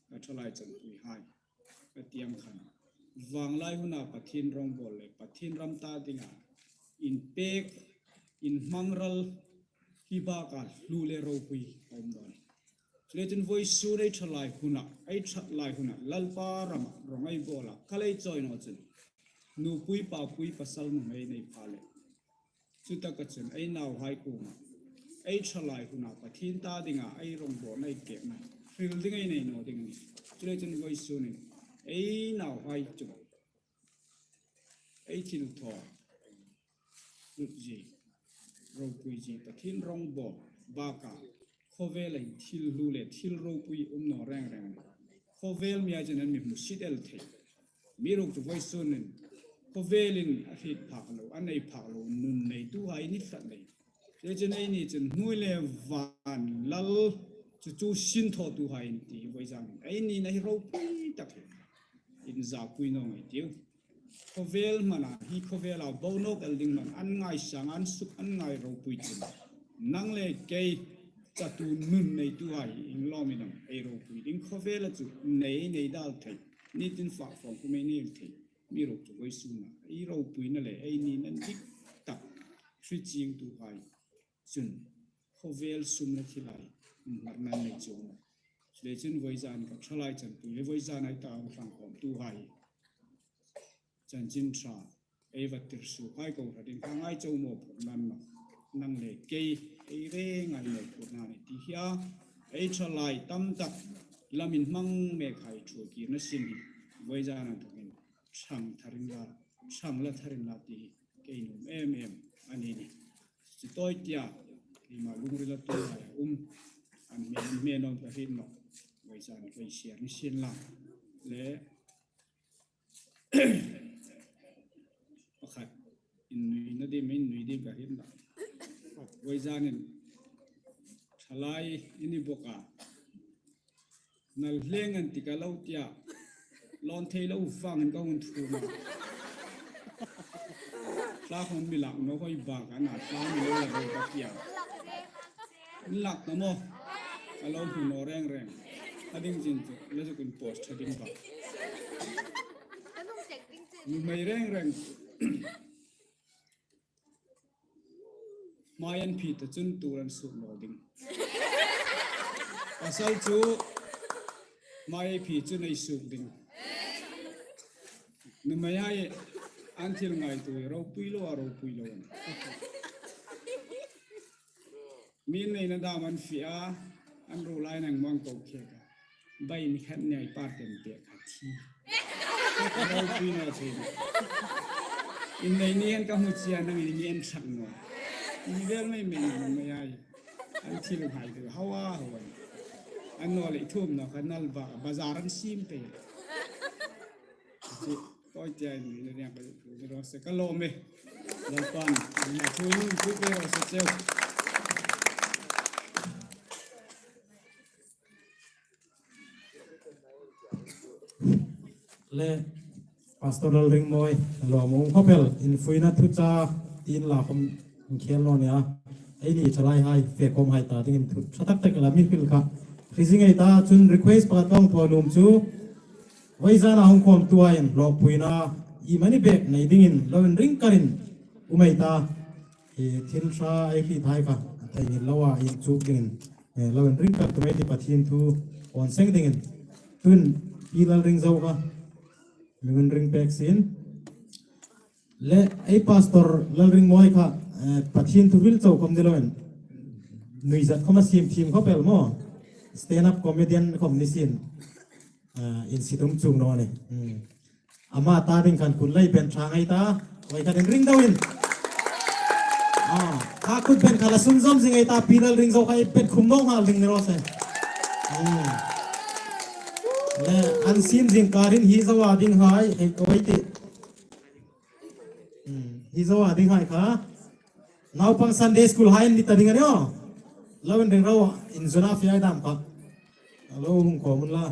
ka ṭhalai chanpuihai, ka tiang khan vanglai huna Pathien rawngbawl le Pathien ram ta dinga inpek, inhmangral hi baka hlu le ropui a um naw ni. Chuleiin vawisun ei ṭhalai huna, ei ṭhalai huna Lalpa rama rawng ei bawla kal ei chawi naw chun, nupui papui pasal nuhmei nei pha le, chutaka chun ei nauhai kuoma ei ṭhalai huna Pathien ta dinga ei rawngbawlna, ei pekna hril ding ei nei naw ding a nih. Chuleiin vawisun in ei nauhai chu ei thilthaw hlutzie, ropuizie, Pathien rawngbawl baka khawvela hin thil hlu le thil ropui um naw reng reng a nih. Khawvel mihai chun an mi hmusit el thei. Amiruokchu vawisun in khawvelin a hriet phak lo, a nei phak lo nun neituhai ni tlat leiin, chuleiin eini chun hnuoi le van lal chu chu sinthawtuhai ei ti vawizan in ei nina hi ropui tak hi inzapui naw ngai ei tiu. Khawvel hmana hi khawvela bo nawk el ding hman an ngaisang, an suk, an ngai ropui chun, nang le kei chatu nun neituhai inlawmin am ei ropui ding? Khawvela chu nei, nei dal thei, nitin fak fawng kum ei nei thei. Amiruokchu vawisuna ei ropuina le ei nina dik tak hre chiengtuhai chun khawvel sum le thilhai inhmarna nei chuong. Chuleiin vawizan ka ṭhalai chanpui le vawizan ei ta ang hrang khawmtuhai, chanchin ṭha ei va tir suokhai kohranin ka ngai chau mawphurna a nih. Nang le kei ei reng ngai mawphurna a nih ti hi a, ei ṭhalai tam tak lam inhmang mekhai ṭhuoikirna sin hi vawizan a thawkin ṭhang thar inla, ṭhang la thar inla ti hi ka nuom em em a ni nih. Chu tawi tia, keima lungrila tuolai a um, an hme, an hme nawm ka hriet nawh. Vawizan ka share ni sien la. Le pakhat, Nuina dim, in nui dim ka hriet nawh. Vawizanin thalai i ni bawk a. Nalh leng an ti ka lo tia. Lawn thei lo vangin ka hung thum a. Tla khom mi lak naw hoi bak a na tla mi lo la hoi ka tia. Lak naw maw. Ka lo hmu naw reng reng. A ding zing chu, le zuk in post tha ding bak. Nuhmei reng reng. Hmai an phi ta chun tur an suk naw ding. Pasal chu hmai ei phi chun ei suk ding. Nuhmei hai an thil ngaituo ropui lo a, ropui lo a. Mi neina dam an fie a, an ruol lai nang mang ko khek a. Bai ni khat nei par tem te kha thi. Ropui naw che. Innei ni an ka hmu chie a, nangni ni an sak naw. Ni vel mei mei ni mei ai. An thil ngaituo hau a hau an. An naw le thum naw kha nal ba, bazar an sim pe. Chi, toi tia ni le nia ka, ka lo se ka lo me. Lalpan, na thu, thu pe ro se cheu. Le Pastor Lalringmawi, lo mong khawp el, infuina thucha, tin la khom khel naw nia. Eini thalai hai, fe khom hai ta dingin thu ṭha tak tak la mi hril kha. Hre zing ei ta, chun request pakhat ka hung thaw nuom chu. Vawizana hung khawmtuhaiin lawmpuina iemani bek nei dingin lo inring karin um ei ta. E, thil ṭha ei hriet hai kha, a thei ngil loa inchuk dingin, e, lo inring kar tum ei ti Pathien thu awn seng dingin. Tun Pi Lalringzo kha, lo inring pek sien. Le ei Pastor Lalringmawi kha, e, Pathien thu hril chau khom ni loin. Nuizat khom a siem thiem khawp el maw. Stand up comedian khom ni sien. A, insiet um chuong naw ni. Hmm. Ama ta ding khan kut lei ben ṭha ngei ta. Voi khan inring deuin. A, kha kut ben kha la sunzawm zing ei ta, Pi Lalringzo kha ei ben khum naw nghal ding ni raw se. Hmm. Le an siem zing karin hi zo a ding hai, hei ko ei ti. Hmm. Hi zo a ding hai kha. Naupang Sunday school hai ni ta ding a ni aw. Lo inring ro, inzuna fiai dam kha. Lo hung ko mun la.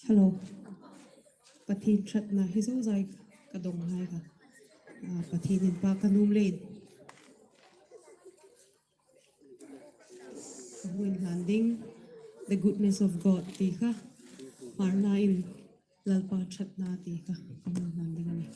Hello. Pathien ṭhatna hi zozai ka dong hai kha. A, Pathien inpâk ka nuom leiin. Ka hung inhlan ding, the goodness of God ti kha. Hmarnain Lalpa ṭhatna ti kha. Ka hung inhlan ding a nih.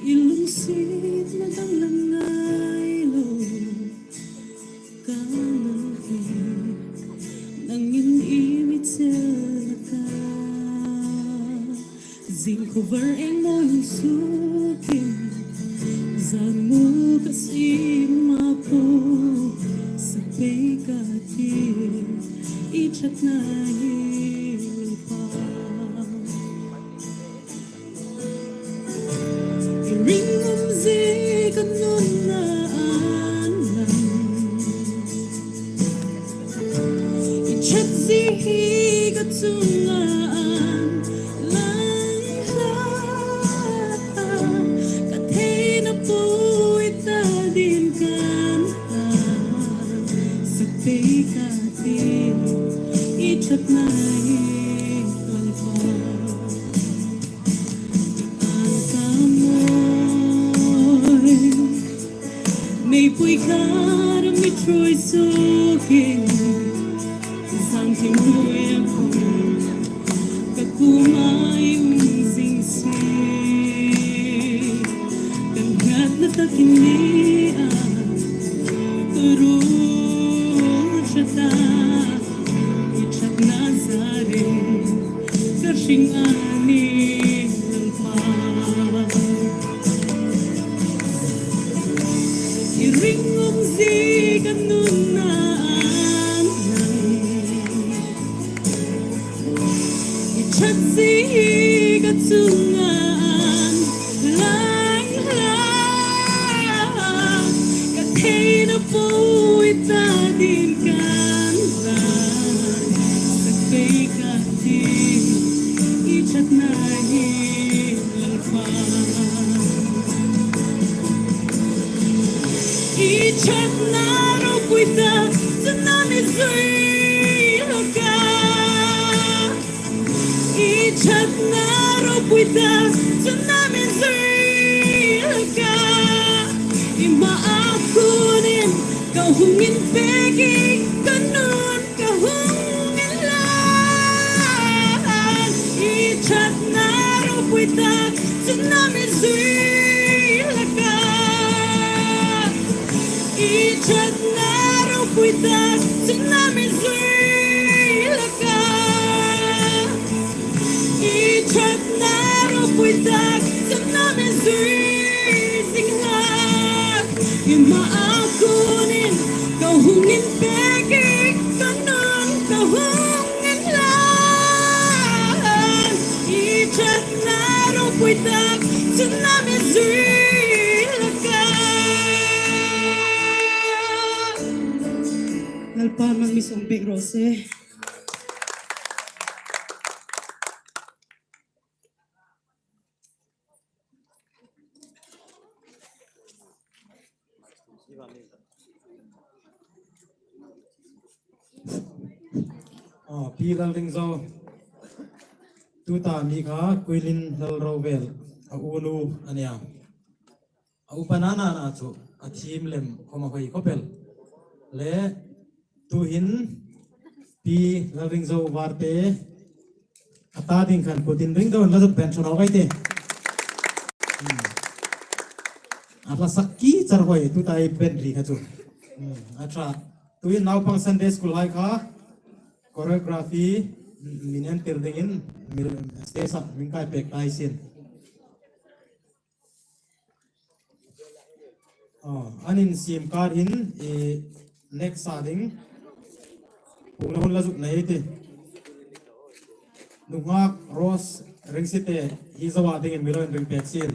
I lungsietna danglam ngai lo ka nang hi, nangin i mi chel ka. Zing khawvar eng maw hung sukin, zan mu ka siem ma po, sak pei ka ti, i ṭhatna hi Lalpa. I ringum zie ka nunna an lang. I ṭhat zie hi ka chunga an lang hlak. Ka theina po i ta dingin kan hlan. Sak pei ka ti, i ṭhatna hi Lalpa. An ka maw. Ni a, ka ruol ṭha ta, i ṭhatna zarin ka hring a nih Lalpa. I ringum zie ka nunna an lang. I ṭhat zie ka chunga an lang lang. Ka theina po i ta dingin kan lang. Sak pei ka tih i ṭhatna hi Lalpa. I ṭhatna ropui tak chun am i zui hlak a. I ṭhatna ropui tak chun am i zui hlak a. I hmaa kunin ka hung inpek i ka nun ka hung inlang. I ṭhatna ropui tak chun am i zui hlak a. I ṭhatna ropui tak chun am i zui hlak a. I ṭhatna ropui tak chun am i zui zing hlak. I hmaa kunin ka hung inpek i ka nun ka hung inlang. I ṭhatna ropui tak chun am i zui hlak a. Lalpan mal mi sawm pek raw se. Aw, Pi Lalringzo. Tuta mi kha Kuilin Lalrovel a unu a nih a. A upa nana chu a thiem lem khom a hoi khop el. Le tuhin Pi Lalringzo Varte a ta ding khan kutin ring dawin la zuk ben ṭha naw ei tih. Hmm. A hla sak ki char hoi tuta ei ben ri kha chu. Hmm. A ṭha. Tuhin naupang Sunday School hai kha choreography, mm, min entir dingin mi stage-a min kai pek ta ei sin. Aw, an insiem kar hin, eh, next a ding. Pungna hun la zuk nei ei tih. Nunghak Rose Ringsite hi zo a dingin mi lo inring pek sin.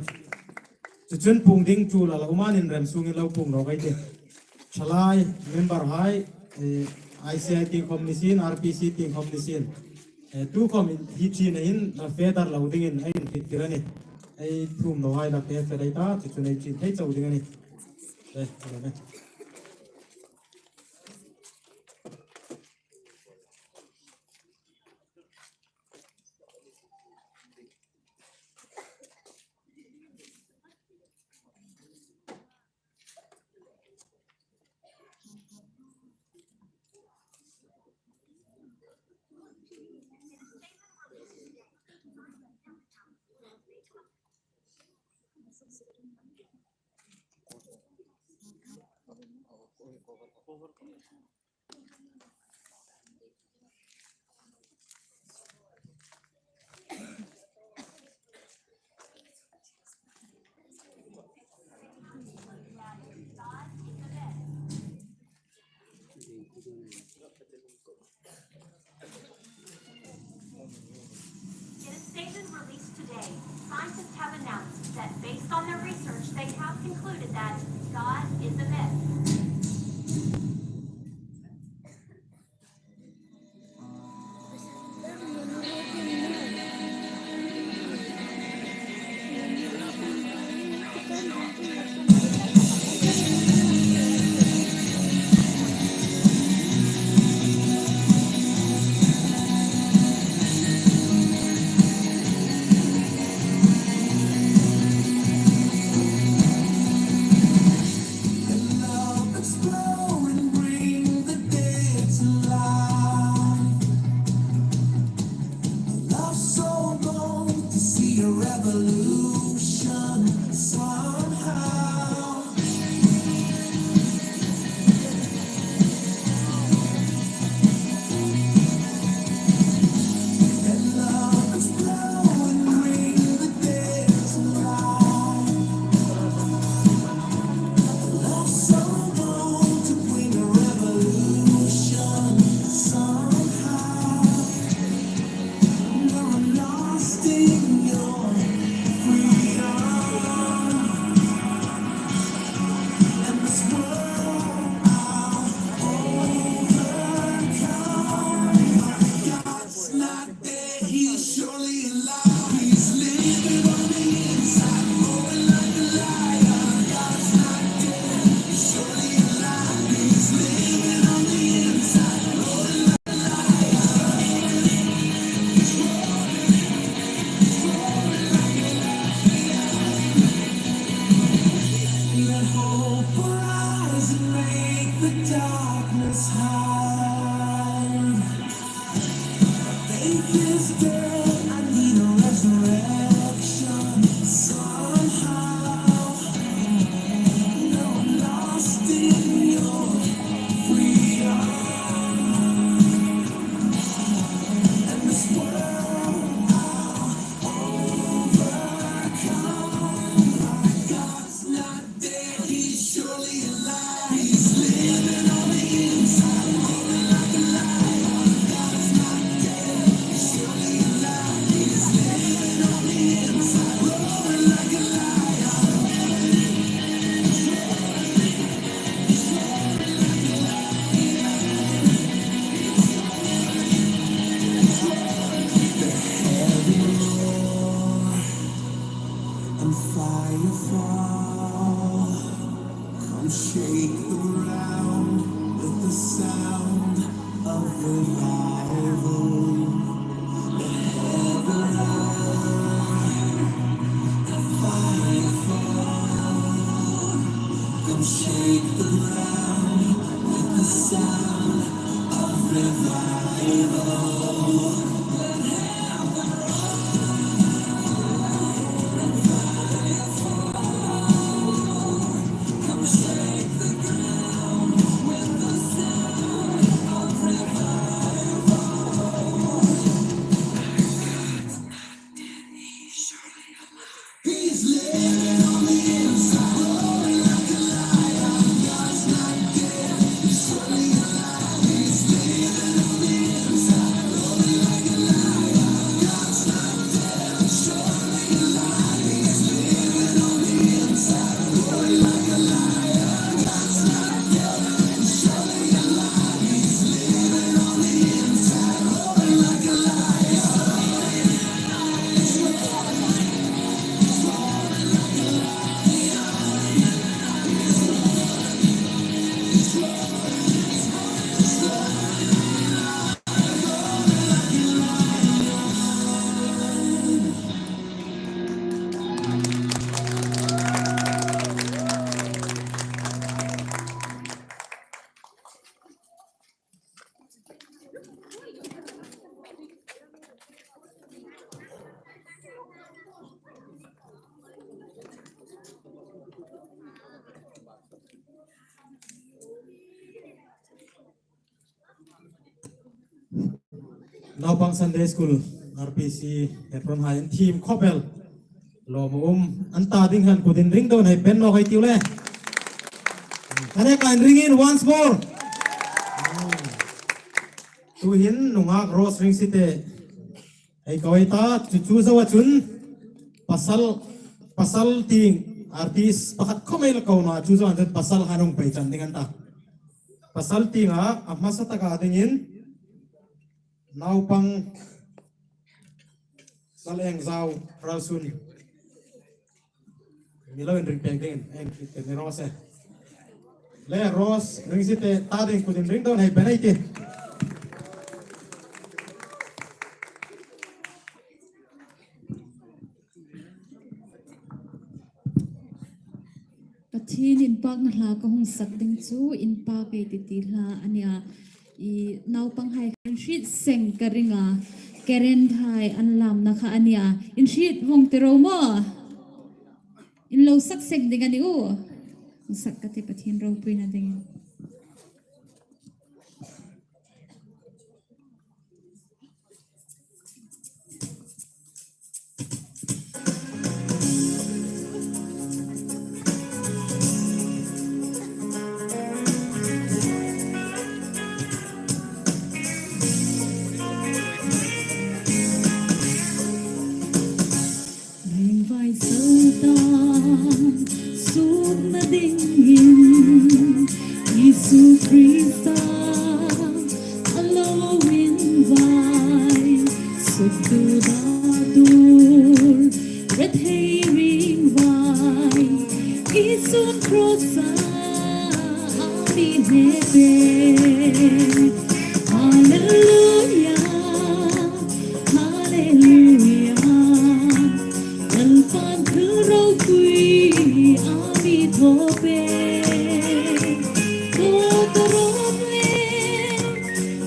Chu chun pung ding chu la la uman inrem sungin lo pung naw ei tih. Thalai member hai, eh, I C I tieng khom ni sin, R P C tieng khom ni sin. Eh, tu khom hi ṭhin hin la fe dar lo dingin ei inhriettir a nih. Ei thum naw hai la fe fe dai ta, chu chun ei ṭhin thei chau ding a nih. Eh, a lo nih. In a statement released today, scientists have announced that based on their research, they have concluded that God is a myth. Love so bold to see a revolution somehow. Let hope arise and make the darkness hide. Faith is dead, I need a resurrection somehow. Now I'm lost in your freedom. And this world I'll overcome. My God's not dead, he's surely alive. He's living on the inside, roaring like a lion. God's not dead, he's surely alive. He's living on the inside, roaring like a lion. And fire fall, come shake the ground with the sound of revival. Let heaven roar, and fire fall, come shake the ground with the sound of revival. Naupang Sunday School, R P C, Hebron High, an thiem khawp el. Lawm a um, an ta ding khan kut inring dawn hei ben nawk ei tiu le. Kha le kan ring in once more. Tuhin nungak Rose Ringsite ei ko ei ta, chu chu zoa chun pasal, pasal tieng artist pakhat khawm ei la ko naw a, chu zoa chun pasal han hung pei chan ding an ta. Pasal tienga a hmasa taka dingin naupang Lalengzau Ralsun. Mi lo inring pek dingin, en, en, en Rose. Le Rose, Ringsite ta ding kut inring dawn hei ben ei ti. Pathien inpakna hla ka hung sak ding chu, inpak ei ti ti hla a nia. I naupanghai kha inhriet seng ka ring a, Karen hai an lamna kha a nia. Inhriet vawng ti ro maw? In lo sak seng ding a ni u. Sak ka ti Pathien ropuina dingin. Ringvai sal tan sukna dingin Isu Krista a lo invai suk Tuta tur, rethei ringvai, Isun cross-a a mi hne pek. Hallelujah, hallelujah. Lalpan thil ropui a mi thaw pek. Tuta rawt le,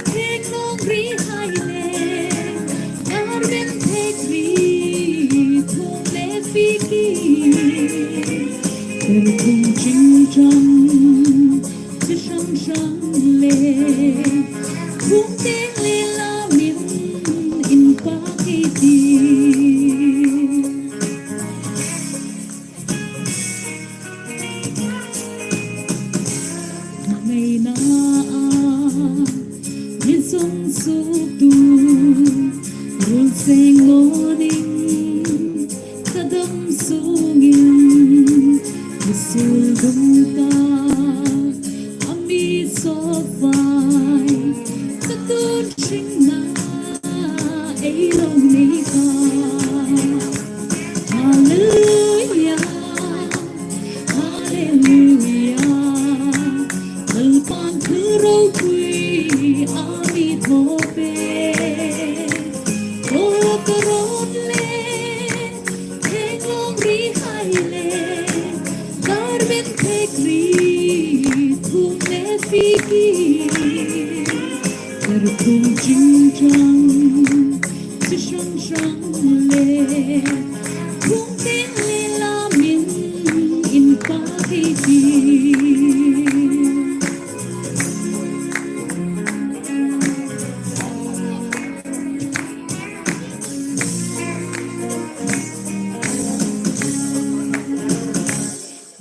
thek nawng ri hai le, garment thek ri, thung le fiki. Tel thung ching chang, chi hrang hrang le, thung teng le lamin, inpak ei tih. Ngaina a mi sung suk tu, rul seng morning, ka dam sungin, ka sul dum ka, a mi sawp vai, ka tun hringna, ei lo nei ta. Hallelujah, hallelujah. Lalpan thil ropui a mi thaw pek. Tuta rawt le, thek nawng ri hai le, garment thek ri, thung le fiki. Tel thung ching chang, chi hrang hrang le, thung teng le lamin, inpak ei tih.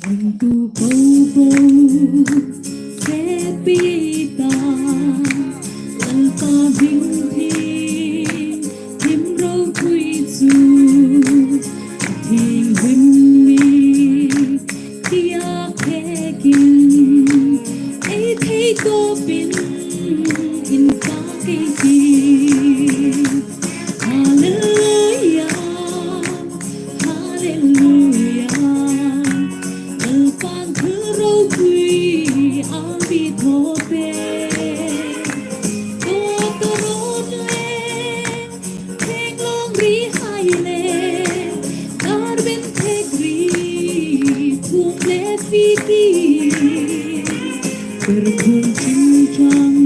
Ringtu popo, sepi ta, Lalpa hming thienghlim ropui chu, a thienghlim mi, tia thekin, ei thei tawpin, inpak ei tih. Hallelujah, hallelujah. Lalpan thil ropui a mi thaw pek. Tuta rawt le, thek nawng ri hai le, garment thek ri, thung le fiki. Tel thung ching chang,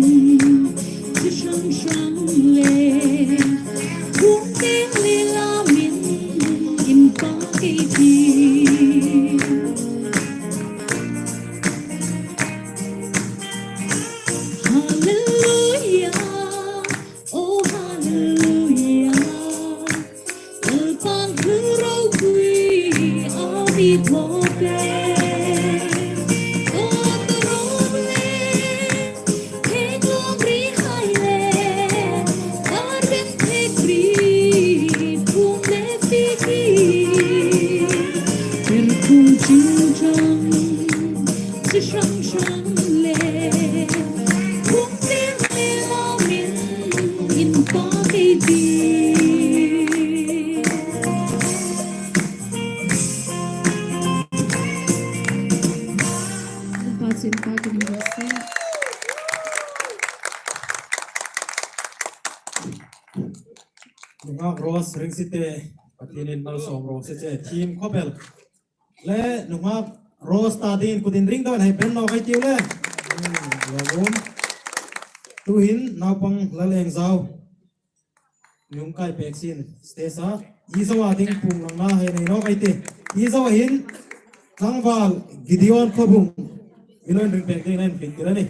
chi hrang hrang le, thung teng le lamin, inpak ei tih. Hallelujah, oh hallelujah. Lalpan thil ropui a mi thaw pek. Tuta rawt le, thek nawng ri hai le, garment thek ri, thung le fiki. Tel thung ching chang, chi hrang hrang le, thung teng le lamin, inpak ei tih. Lalpa chu inpak ei tih. Nunghak Rose Ringsite, Pathienin malsawm raw se che, thiem khawp el. Le, nunghak Rose ta dingin kut inring dawin hei beng nawk ei tiu le. Hmm, lawmum. Tuhin naupang Lalengzau, mi hung kai pek sien stage-a, Izo a ding pung langna hei nei nawk ei tih. Izo a hin tlangval Gideon Khawbung, mi lo inring pek dingin inhriettir a nih.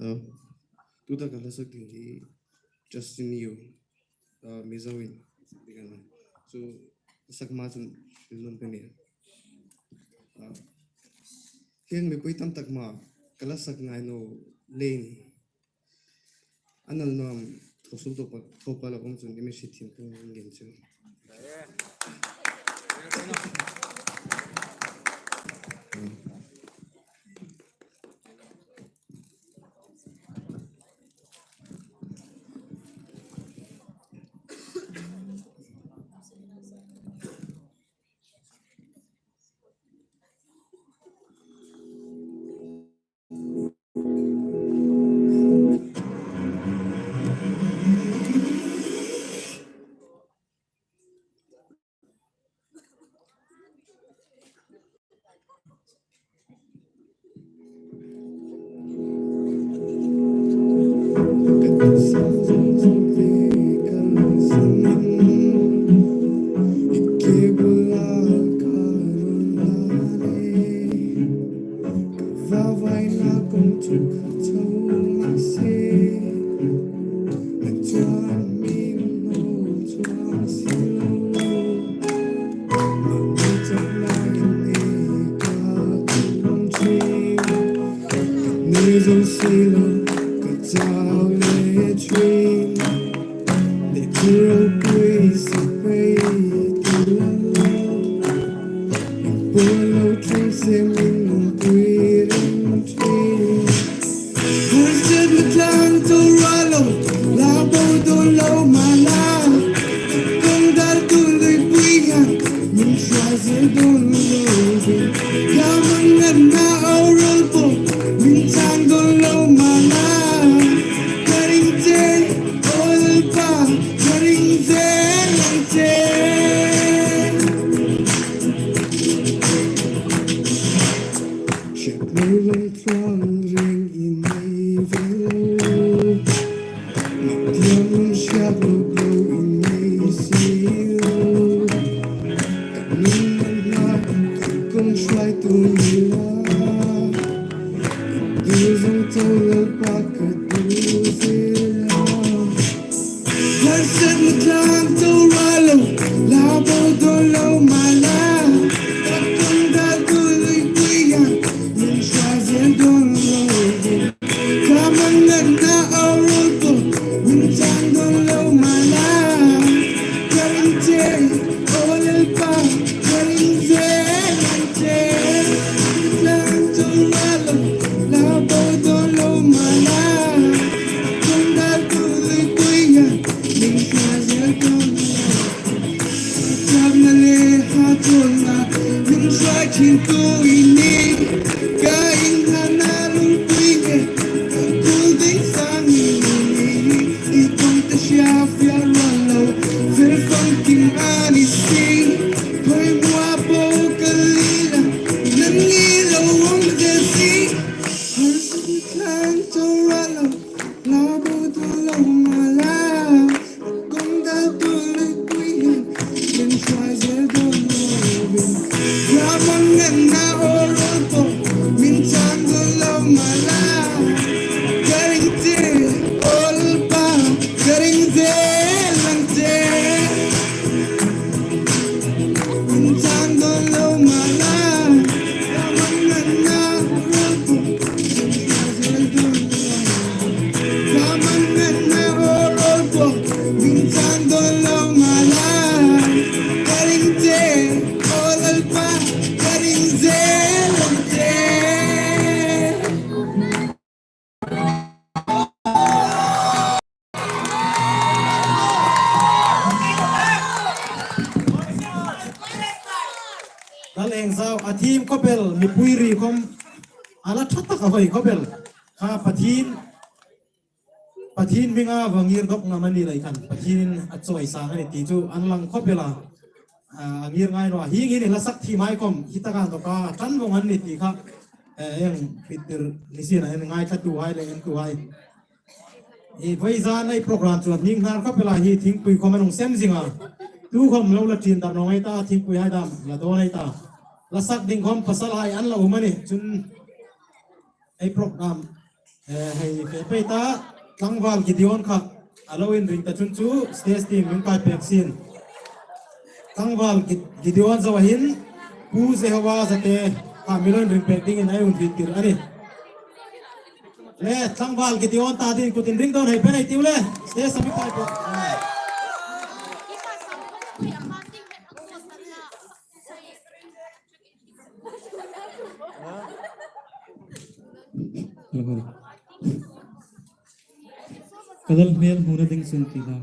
Uh, tuta ka hla sak ding hi Justin Yu, uh, Mizoin. So, sak ma chun hril nuom ka nih. Uh, hieng mipui tam tak hmaa ka hla sak ngai naw leiin a nal nuom Thawsuk tawpa, tawpa la khom chun i mi hriet thiem tum ngei chu. Kal eng zau a thiem khawp el, mipui ri khom a la ṭha tak a hoi khawp el. Kha Pathien, Pathien hminga va ngir dawk ngam a ni lei khan Pathienin a chawisang a ni ti chu an lang khawp el a. A, a ngir ngai naw a. Hieng hin la sak thiem hai khom hi taka dawka ṭan vawng an ni ti kha, eh, eng hriettir ni sien a, en ngaithlatuhai le entuhai. I vawi zan ei program chu a hning hnar khawp el a, hi thingpui khom an hung sem zing a. Tu khom lo la ṭin dar naw ngai ta, thingpuihai dam la dawn ei ta. La sak ding khom pasalhai an la um a ni. Chun ei program, eh, hei fe pei ta, tlangval Gideon kha a lo inring ta chun chu stage team min kai pek sien. Tlangval Gi-, Gideon zo a hin, Pu Jehova Zate kha mi lo inring pek dingin ei hung hriettir a ni. Le, tlangval Gideon ta dingin kut inring dawn hei pei ei tiu le. Stage a mi kai pei. Ka lal hmel hmuna ding chun ti la.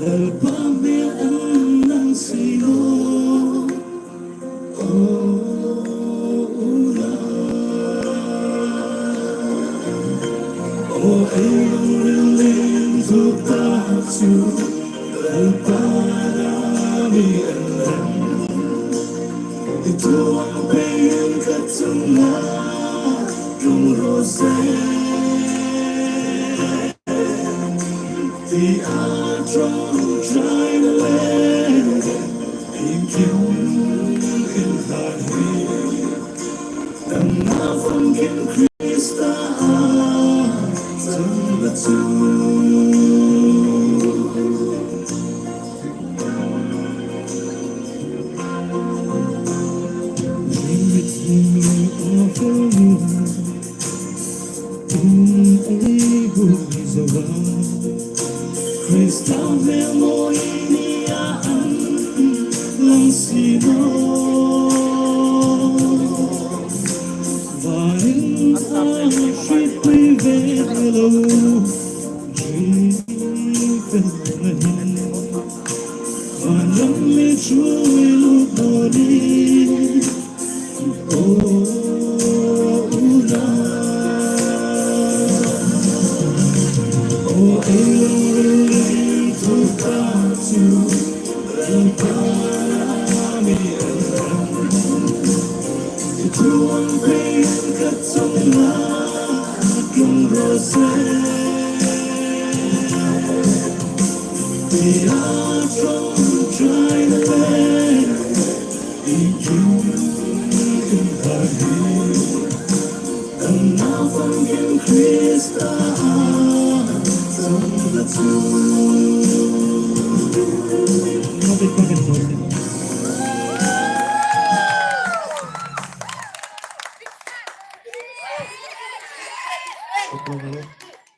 Lalpa hmel an nang si lo. O, o la. O, ei lungril lien thu ta chu. Lalpa la mi an nang. I tuong pei an ka chunga. Tlung ro se. Ti a ṭawng ṭai na le, inkim inhlan hi, damna famkim Krista a chang la chu. Krista hmel mawi ni a an lang si lo. Vanin a hrietpui ve lo. Ding fel na hin. Van lam mi ṭhuoi lut naw ni.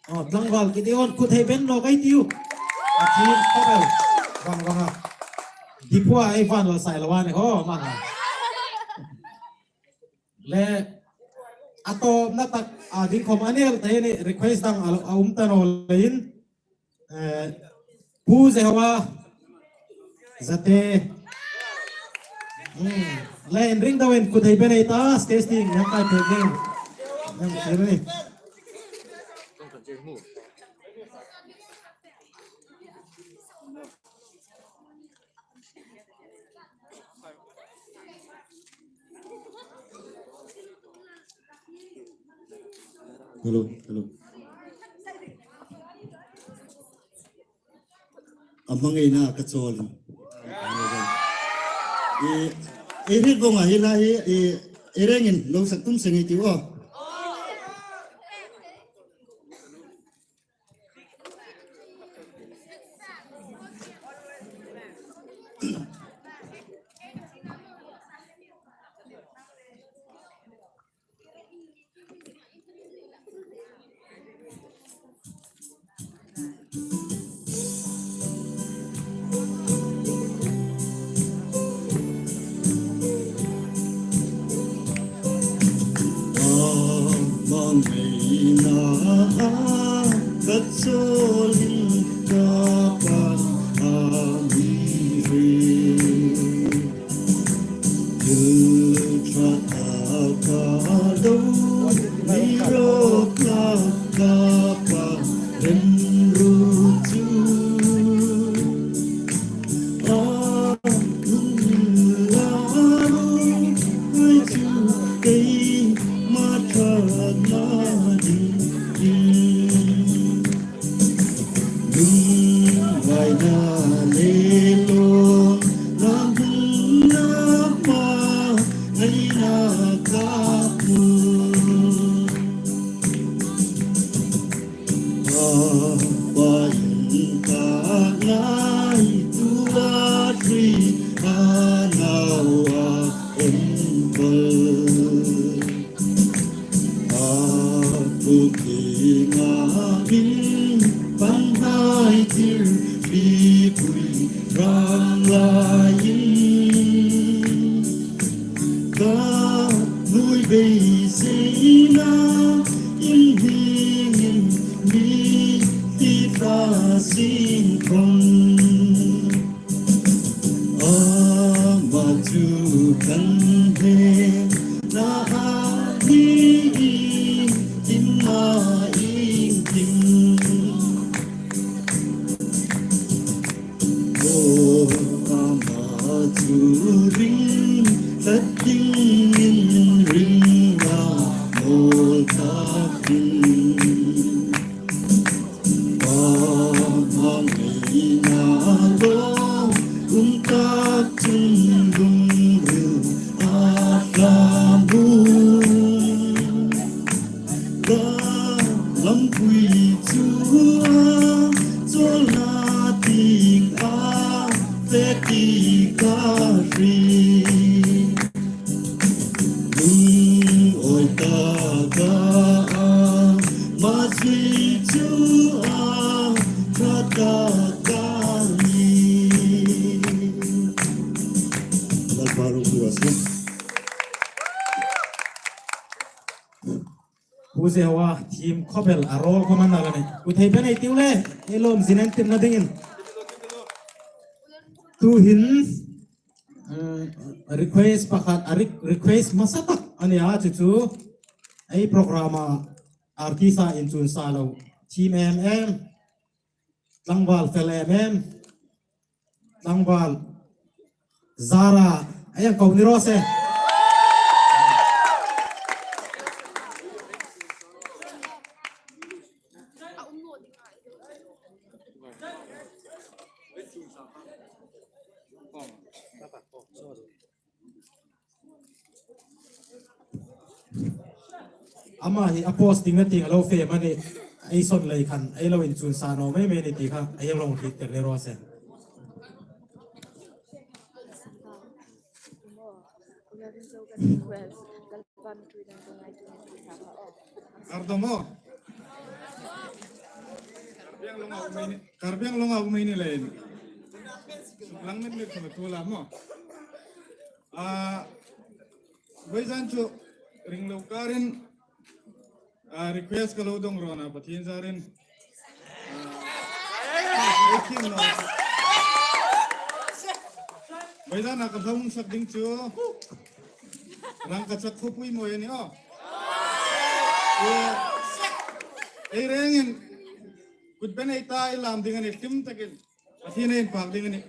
Aw, tlangval Gideon kut hei beng naw ka ti u. A chin ka bel. Vang vang a. Dipua ei van lo sai lo a ni ho, ma ha. Le, a tawpna tak a ding khom a ni el te ni request dang a, a um ta naw leiin. Eh, Pu Jehovah, Zate. Hmm. Le, inring dawin kut hei beng ei ta, stage ding, nang kai pek ding. Nang kai pek ding. Hello, hello. A hmangaina ka chawl. E, e hriet vong a hi la hi, e, e rengin lo sak tum seng ei ti u. Ka chawlin ka pa a mi hre. Thil ṭha taka lo mi rawk tlak ka pa remruot chu. A hun la ru ai chu keima ṭhatna ding. Lungvaina le lawmna hmangaihin ka hmu. A pa inthawka ngaituo a hri a nau a enkawl. A pu kienga min pan hai tir hripui rang laiin. Ka hnuoi beiseina inhmingin mi ti ta sin khom. Ama chu kan hne na a ni iengkim a iengkim. Aw, ama chu ring tlat dingin ring a mawl tak ding. Pa hmangaina lo um tak chun lungril a tla bung. Ka lampui chu a chawlna tieng a fe ti ka hriet. Lungawi taka ama zui chu a ṭha tak a ni. Lalpa ropui raw se. Pu Zehoa thiem khawp el a rawl khawm a ni a nih. Pu Theipen ei tiu le, ei lawm zin an tirna dingin. Tuhin, eh, request pakhat, a re-, request hmasa tak a ni a, chu chu ei program-a artist-a inchun sa lo. Thiem em em. Tlangval fel em em. Tlangval Zara, a ieng ko ni raw se. Ama hi a posting-na tieng a lo fe am a ni, ei sawn lei khan ei lo inchun sa naw mei mei ni ti kha ei lo hriet tir ni raw se. Kar dam aw. Karbi Anglong-a um ei ni leiin. Lang mit mit khawm a tu la maw. A, vawizan chu ring lo karin, a, request ka lo dawng rawn a, Pathien zarin. A, ei thiem naw. Vawizana ka hla hung sak ding chu Rangkachak Khawpui Mawi a ni aw. Ei rengin kut ben ei ta, ei lam ding a ni, hlim takin. Pathien ei inpak ding a nih.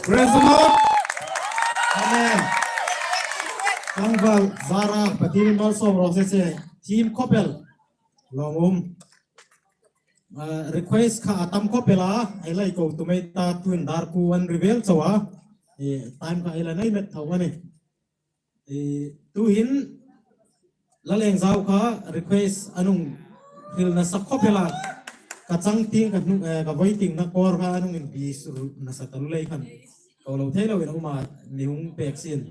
Praise the Lord. Amen. Tlangval zara Pathienin malsawm raw se. Team khawp el. Lawmum. Ah, request kha a tam khawp el a, ei la ko tum ei ta, tuin dar kuo an reveal chau a. Eh, time kha ei la nei met tho a nih. Eh, tuhin Lal Engzau kha request a hung hril nasa khawp el a. Ka chang tieng ka hnung, eh, ka voi tieng na kawr kha a hung inbi sur nasa taluo lei khan. Ko lo thei loin a um a, mi hung pek sien.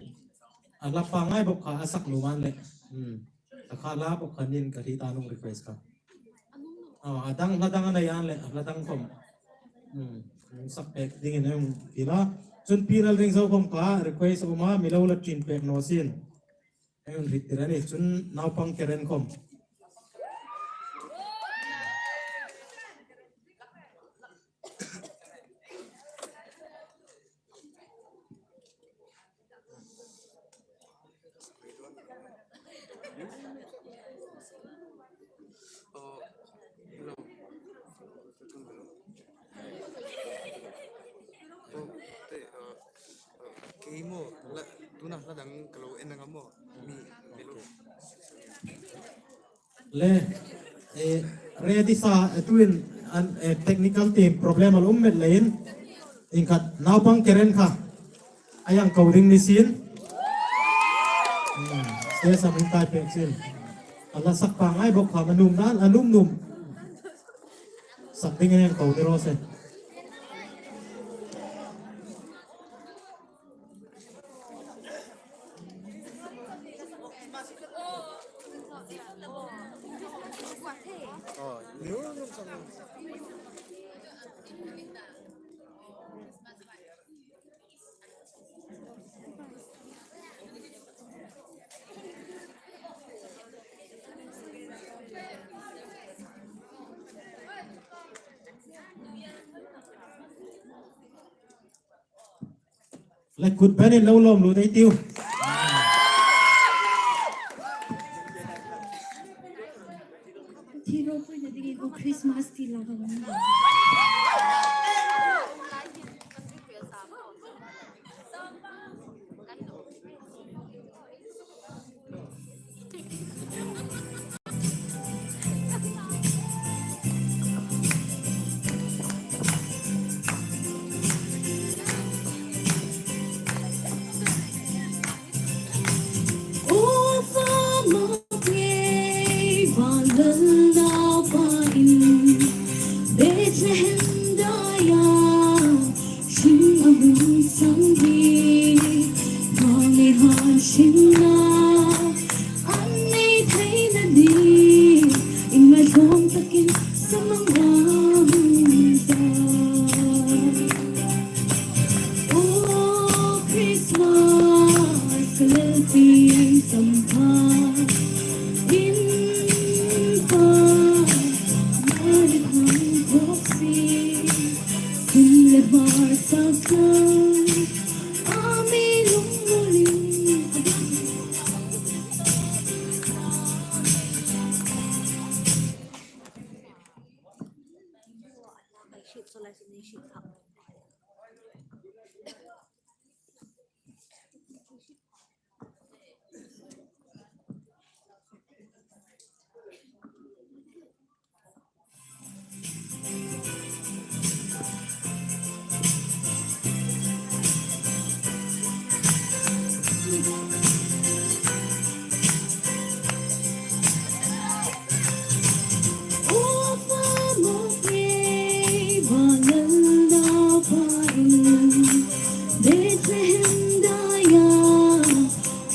A hla pangngai bawk kha a sak nuom a ni leh. Hmm. A kha la bawk khan nin ka hriet a, a hung request kha. Ah, a dang, hla dang a nei a ni leh, hla dang khawm. Hmm, sak pek dingin ei hung ti a. Chun Pi Lalringzo khawm kha request a um a, mi lo la ṭin pek naw sien. Ei hung hriettir a nih, chun naupang Karen khawm. Kei maw, la, tuna hla dang ka lo en ang a maw. Mi, mi lo. Le, eh, ready sa, eh, tuin, an, eh, technical team problem a lo um met leiin, inkhat naupang Karen kha a hang ko ding ni sien. Hmm, stage a hung tai pek sien. A hla sak pangngai bawk kha, a nuom nan, a nuom nuom. Sak dingin a hang ko ni raw se. Let kut benin lo lawm lut ei tiu. Thil ropuina dingin ko Christmas ti la ka wan. Ufa mawk ngei vanlal naupa in Bethlehem daia hring a hung sang hi. Hmangai hai hringna an nei theina ding, inngaitlawm takin samang a hung ta. O Christmas, ka lal Pi Sampha, in pa, Mari hang boksi, sum le hmar sak tlang, a mi lungmuolin a dam. Ufa mawk ngei vanlal naupa in Bethlehem daia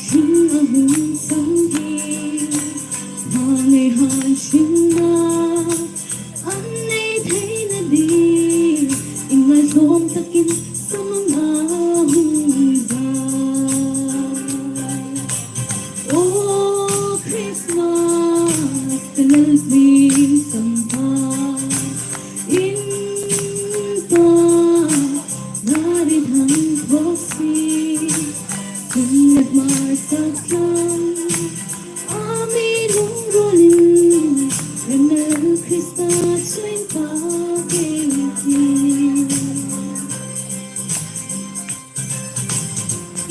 hring a hung sang hi. Hmangai hai hringna an nei theina ding, inngaitlawm takin samang a hung ta. O Christmas, ka lal Pi Sampha, in pa, Mari hang boksi, sum le hmar sak tlang, a mi lungmuolin, hremna Krista chu in pa kei ti.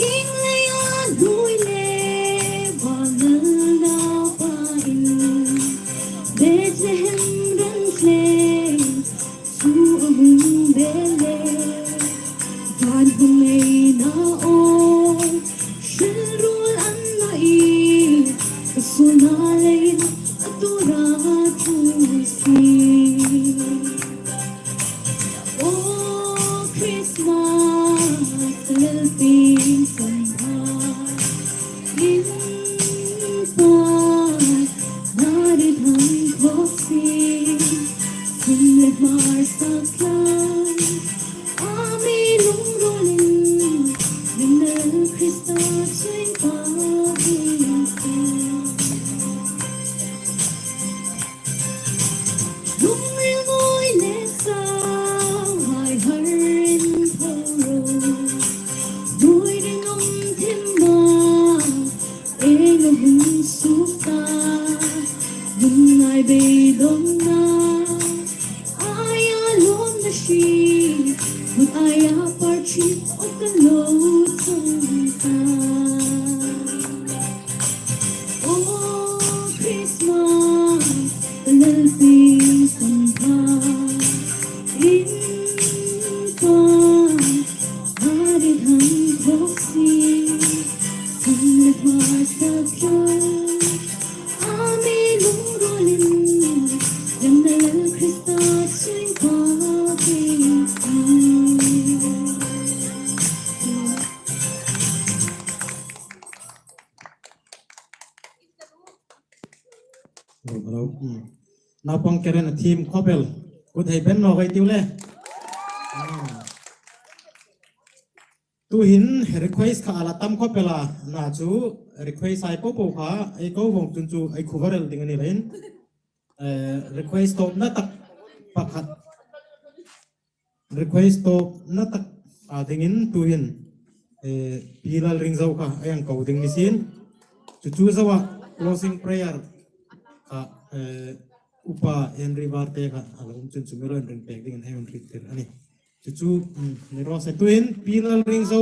Ieng leia hnuoi le vanlal naupa in Bethlehem ran tlung chu a hung bel le, van hmang ngeina aw, hril ruol an na i, ka suolna leiin a tuor a thu si. O Christmas, ka lal Pi Sampha, in pa, Mari hang boksi, sum le hmar sak tlang, a mi lungmuolin, hremna Krista chu in pa kei ti. Hello, hello. Hmm. Naupang keren a thiem khawp el. Kut hei beng nawk ei tiu le. Hmm. Tuhin request kha a la tam khawp el a, nachu request ei po po kha ei ko vawng chun chu ei khuvar el ding a ni leiin. Eh, request tawpna tak pakhat. Request tawpna tak a dingin tuhin, eh, Pi Lalringzo kha a hang ko ding ni sien. Chu chu zoa closing prayer kha, eh, Upa Henry Varte kha a lo um chun chu mi lo inring pek dingin hei hung hriettir a nih. Chu chu, um, ni raw se tuhin Pi Lalringzo.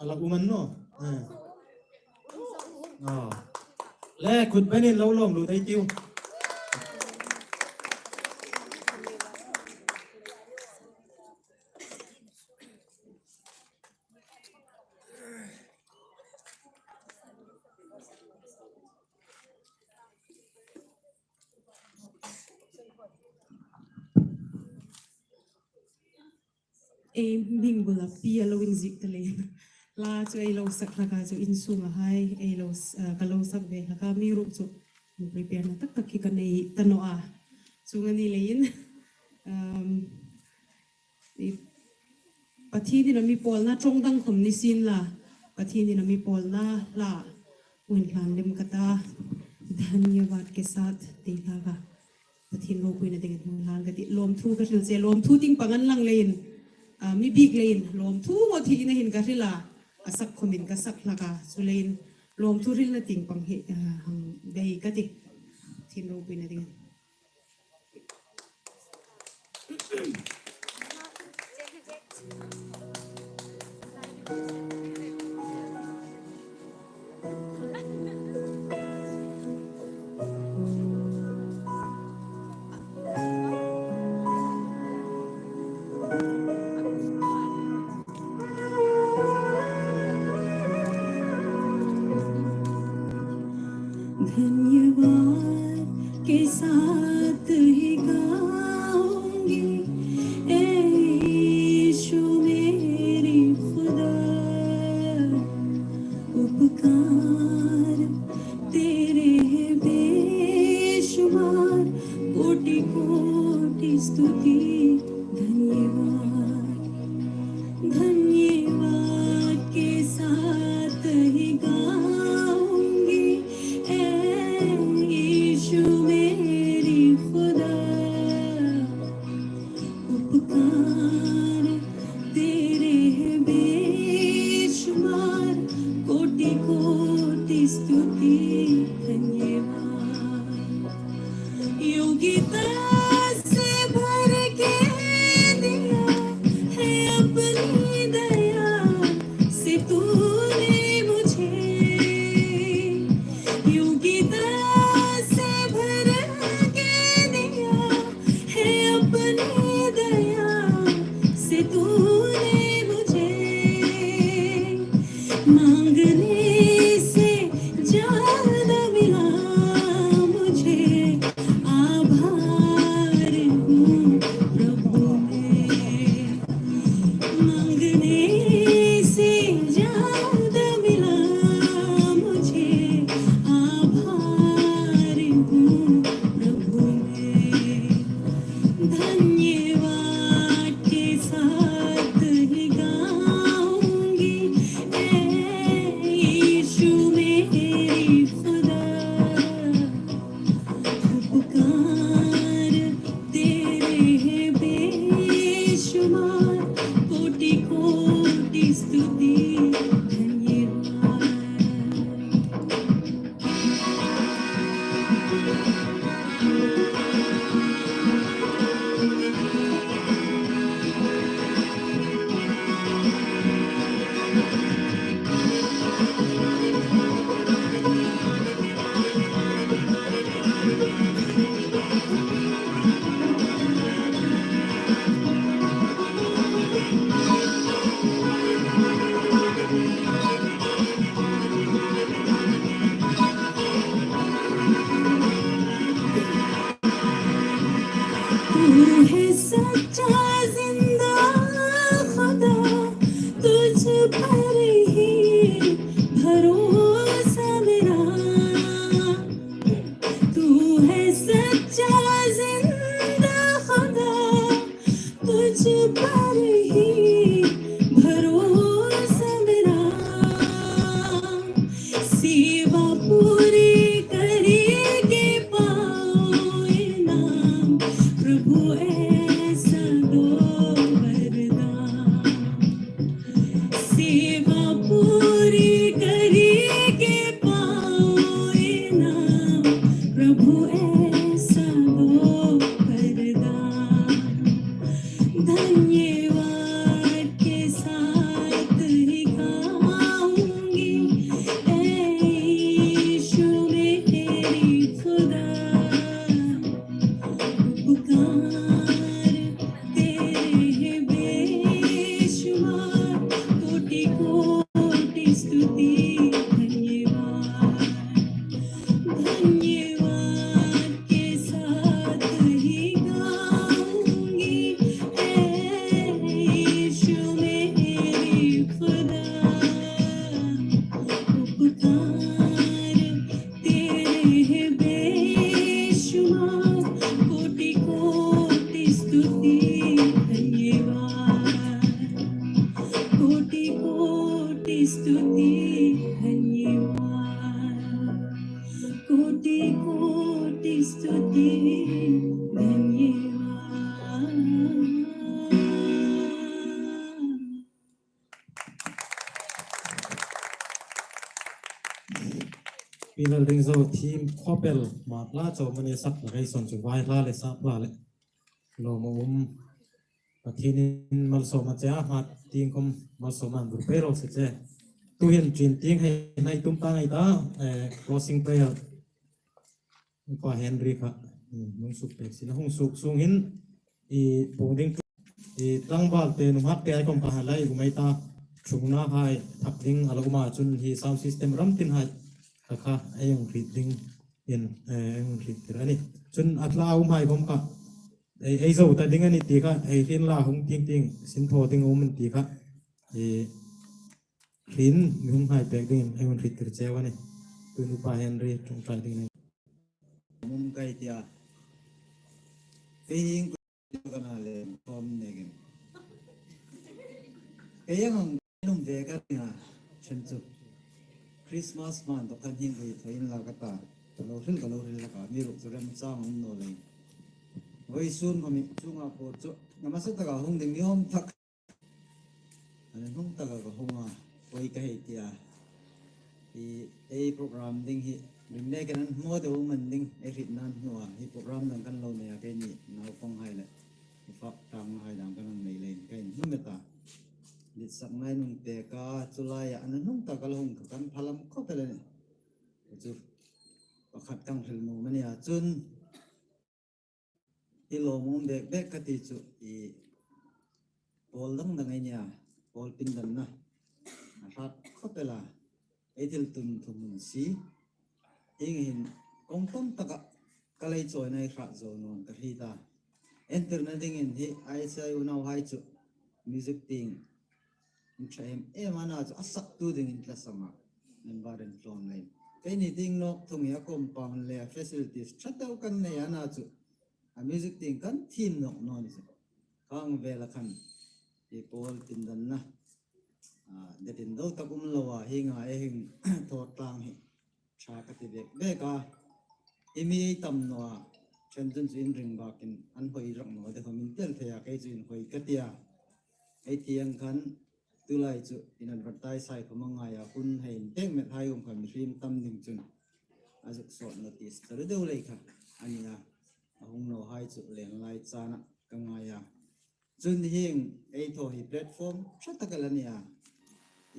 A la um a ni naw. Eh. Ah. Le, kut bengin lo lawm lut ei tiu. Ei hming bula Pi a lo inziek ta leiin. La chu ei lo sak hlak a chu in sunga hai, ei lo s-, ah, ka lo sak ve hlak a mi ruok chu. Prepare-na tak tak hi ka nei ta naw a. Chuong a ni leiin, um, i Pathienin a mi pawlna ṭawng dang khom ni sien la. Pathienin a mi pawlna hla. Hung hlan lem ka ta. Dhanyavad ke saath ti hlak a. Pathien ropuina dingin hung hlan ka tih. Lawmthu ka hril che, lawmthu tieng pang an lang leiin, ah, mi bik leiin, lawmthu ngawt hi ina hin ka hril a, a sak khomin ka sak hlak a, chu leiin, lawmthu hrilna tieng pang hi, ah, hang bei ka tih. Pathien ropuina dingin. धन्यवाद के साथ ही गाऊंगी, ए यीशु मेरी खुदा। उपकार तेरे हैं बेशुमार, कोटि कोटि स्तुति, धन्यवाद। धन्यवाद के साथ ही गाऊंगी, ए यीशु मेरी खुदा। उपकार तेरे हैं बेशुमार, कोटि कोटि स्तुति, धन्यवाद। योग्यता से भर के दिया है अपनी दया से तूने मुझे। योग्यता से भर के दिया है अपनी दया से तूने मुझे। मांगने से ज्यादा मिला मुझे, आभार हूँ प्रभु मैं। मांगने से ज्यादा मिला मुझे, आभार हूँ प्रभु मैं। धन्यवाद के साथ ही गाऊंगी, ए यीशु मेरी खुदा। उपकार तेरे हैं बेशुमार, कोटि कोटि स्तुति, धन्यवाद। तू है सच्चा जिंदा खुदा, तुझ पर స్తుతి ధన్యవాద, కోటి కోటి స్తుతి ధన్యవాద. Pi Lalringzo thiem khawp el, hma hla chau mani sak la rei son chu vai hla le sap hla le lawm a um. Pathienin malsawm a che a, hma tieng khawm malsawm an bur pei ro se che. Tuhin ṭin tieng hei hnai tum ta ngai ta, eh, closing prayer. Upa Henry kha, mm, hung suk pek sien a, hung suk sung hin, i pung ding, i tlangval te, nunghak te ai khawm kha lai um ei ta, ṭhungna hai thak ding a lo um a, chun hi sound system ram tin hai kha kha ei hung hriet ding in, eh, ei hung hriet tir a nih. Chun a thla um hai khawm kha ei, ei zo ta ding a nih ti kha, ei hriet la hung tieng tieng sin thaw ding um an ti kha, eh, hriet mi hung hai pek dingin ei hung hriet tir cheu a nih. Tuhin Upa Henry ṭawngṭai ding a nih. Mum kai tia. Kei hieng ka na le khawm nekin. Kei ang ang num ve ka nia chen chu. Christmas man to kan hieng kei thoin la ka ta. Ka lo hril, ka lo hril la ka. Mi ruk chu rem chang um naw le. Vawisun khawm i chunga phur chu. Ngamasa taka hung ding ni awm tak. An hnung taka ka hung a, koi ka hei tia. I, ei program ding hi, ring nekin an hmaw deu man ding, ei hrietna an hnu a, hi program dang kan lo nei a, keini naupang hai le, i fak tang hai dang kan nei leiin, ka inhnu met a. Ditsakna ei nung pek a, chu laia an hnung taka lo hung ka kan phalam khawp el a nih. Chu, pakhat kan hril nuom a nia, chun, i lawmum bek bek ka ti chu i pawl dang dang ei nia, pawl pindanna a hrat khawp el a, ei thil tun thum hun si. Hieng hin kawng tam taka ka lei chawina ei hrat zo naw ka hriet a. Entirna dingin hi I C I unauhai chu music tieng in ṭha em em a na chu a saktu dingin tla sang a, member in tlawm leiin. Keini ding nawk thung hi a compound le facilities ṭha deu kan nei a na chu a music tieng kan thiem nawk naw ni chu. Khang vela khan i pawl pindanna, a, det indon tak um lo a, hieng a ei hung thaw tlang hi ṭha ka ti bek bek a. I mi ei tam naw a, ṭhen chun chu in ring bakin an hoi rak naw de khawm in tel thei a, kei chu in hoi ka ti a. Ei ti ang khan tulai chu in advertise hai khawm a ngai a, hun hei inpek met hai khawm khan mihriem tam ding chun a zuk sawt notice char deu lei kha a nia. A hung naw hai chu leng lai chana ka ngai a. Chun hieng ei thaw hi platform ṭha tak el a nia.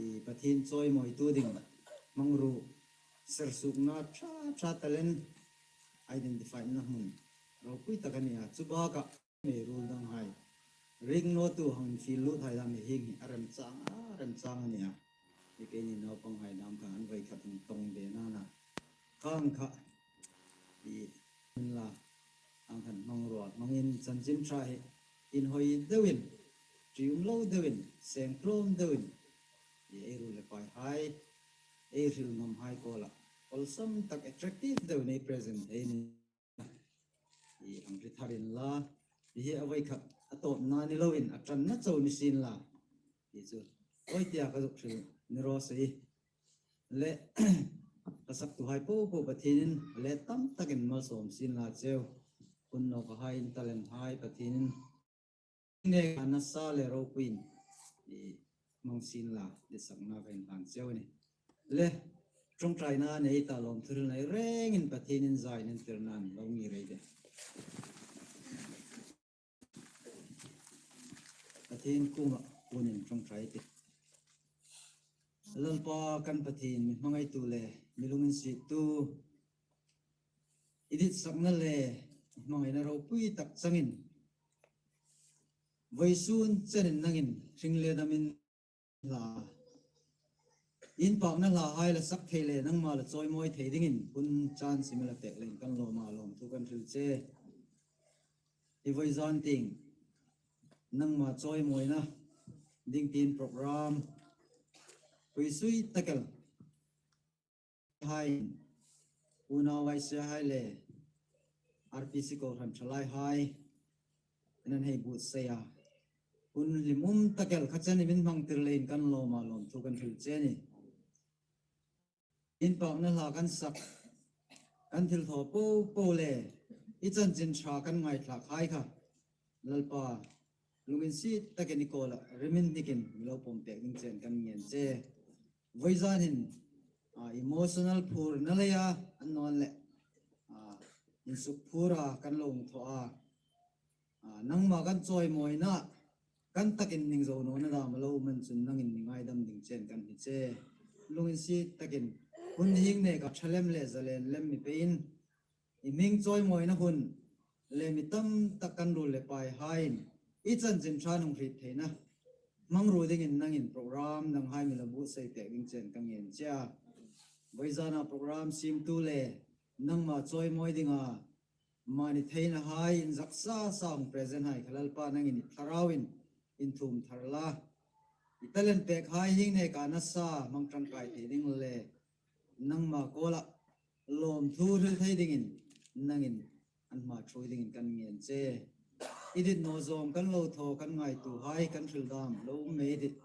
I Pathien chawimawitu ding hmangruo, sersuokna ṭha ṭha, talent identify-na hmun ropui tak a nia. Chu bakah mi ruol dang hai, ring nawtu hang fiel lut hai dam hi hieng hi a remchang a, remchang a nia. I keini naupang hai dam kha an voi khat hung tawng ve nana. Khang kha i la, ang khan hmangruo hmangin chanchin ṭha hi inhoi deuin, ṭium lo deuin, seng tlawm deuin, i ei ruol le pai hai, ei hril ngam hai kuoma awlsam tak, attractive deuin ei present thei ni. I hang hre thar inla, i hi a voi khat a tawpna ni loin a ṭanna chau ni sien la. I chu, oi tia ka zuk hril ni raw se. Le, ka saktu hai popo Pathienin a let tam takin malsawm sien la cheu. Hun nawk a hai in talent hai Pathienin nge ka nasa le ropuiin i hmang sien la, ditsakna ka inhlan cheu a nih. Le, ṭawngṭaina nei ta, lawmthu hril nei rengin Pathienin zai inentirna lo ngir ei de. Pathien kuoma puon in ṭawngṭai ei tih. Lalpa kan Pathien, mi hmangaitu le mi lunginsiettu, i ditsakna le hmangaina ropui tak changin, vawisun chenin nangin hring le damin hla, inpakna hla hai la sak thei le nangma la chawimawi thei dingin hun chan sim la pek leiin kan lawm a, lawmthu kan hril che. I vawizan tieng nangma chawimawina ding tiin program pui sui tak el hai, unau I C I hai le R P C kohran ṭhalai hai in an hei buotsai a. hun hlimum tak el kha chen i min hmang tir leiin kan lawm a, lawmthu kan hril che a nih. Inpakna hla kan sak, kan thilthaw po po le i chanchin ṭha kan ngaithlak hai kha Lalpa, lunginsiet takin i kuomah riminhnikin mi lo pawm pek ding chen kan ngen che. Voizanin, a, emotional phurna leia annawleh, a, insuk phura kan lo hung thaw a. A, nangma kan chawimawina kan takin ning zo nawna dam a lo um chun nangin mi ngaidam ding chen kan hni che. Lunginsiet takin hun hieng neka ṭha lem le zalen lem mi peiin i hming chawimawina hun le mi tam tak kan ruol le pai haiin i chanchin ṭha hung hriet theina hmangruo dingin nangin program dang hai mi lo buotsai pek ding chen kan ngen che a. Voizana program siemtu le nangma chawimawi dinga mani theina hai inzak sa sa hung present hai kha Lalpa nangin i thlarauin inthum thar la. I talent pek hai hieng neka nasa hmang ṭangkai thei ding le nangma kuomah lawmthu hril thei dingin nangin an hma ṭhuoi dingin kan ngen che. I dit naw zawng kan lo thaw kan ngaituo hai kan hril dam lo um mei dit.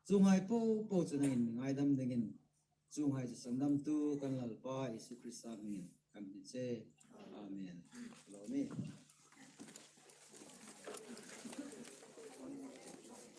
Chuonghai po po chu nangin mi ngaidam dingin. Chuonghai chu sandamtu kan Lalpa Isu Krista hmingin kan hni che. Amen. Lo ni.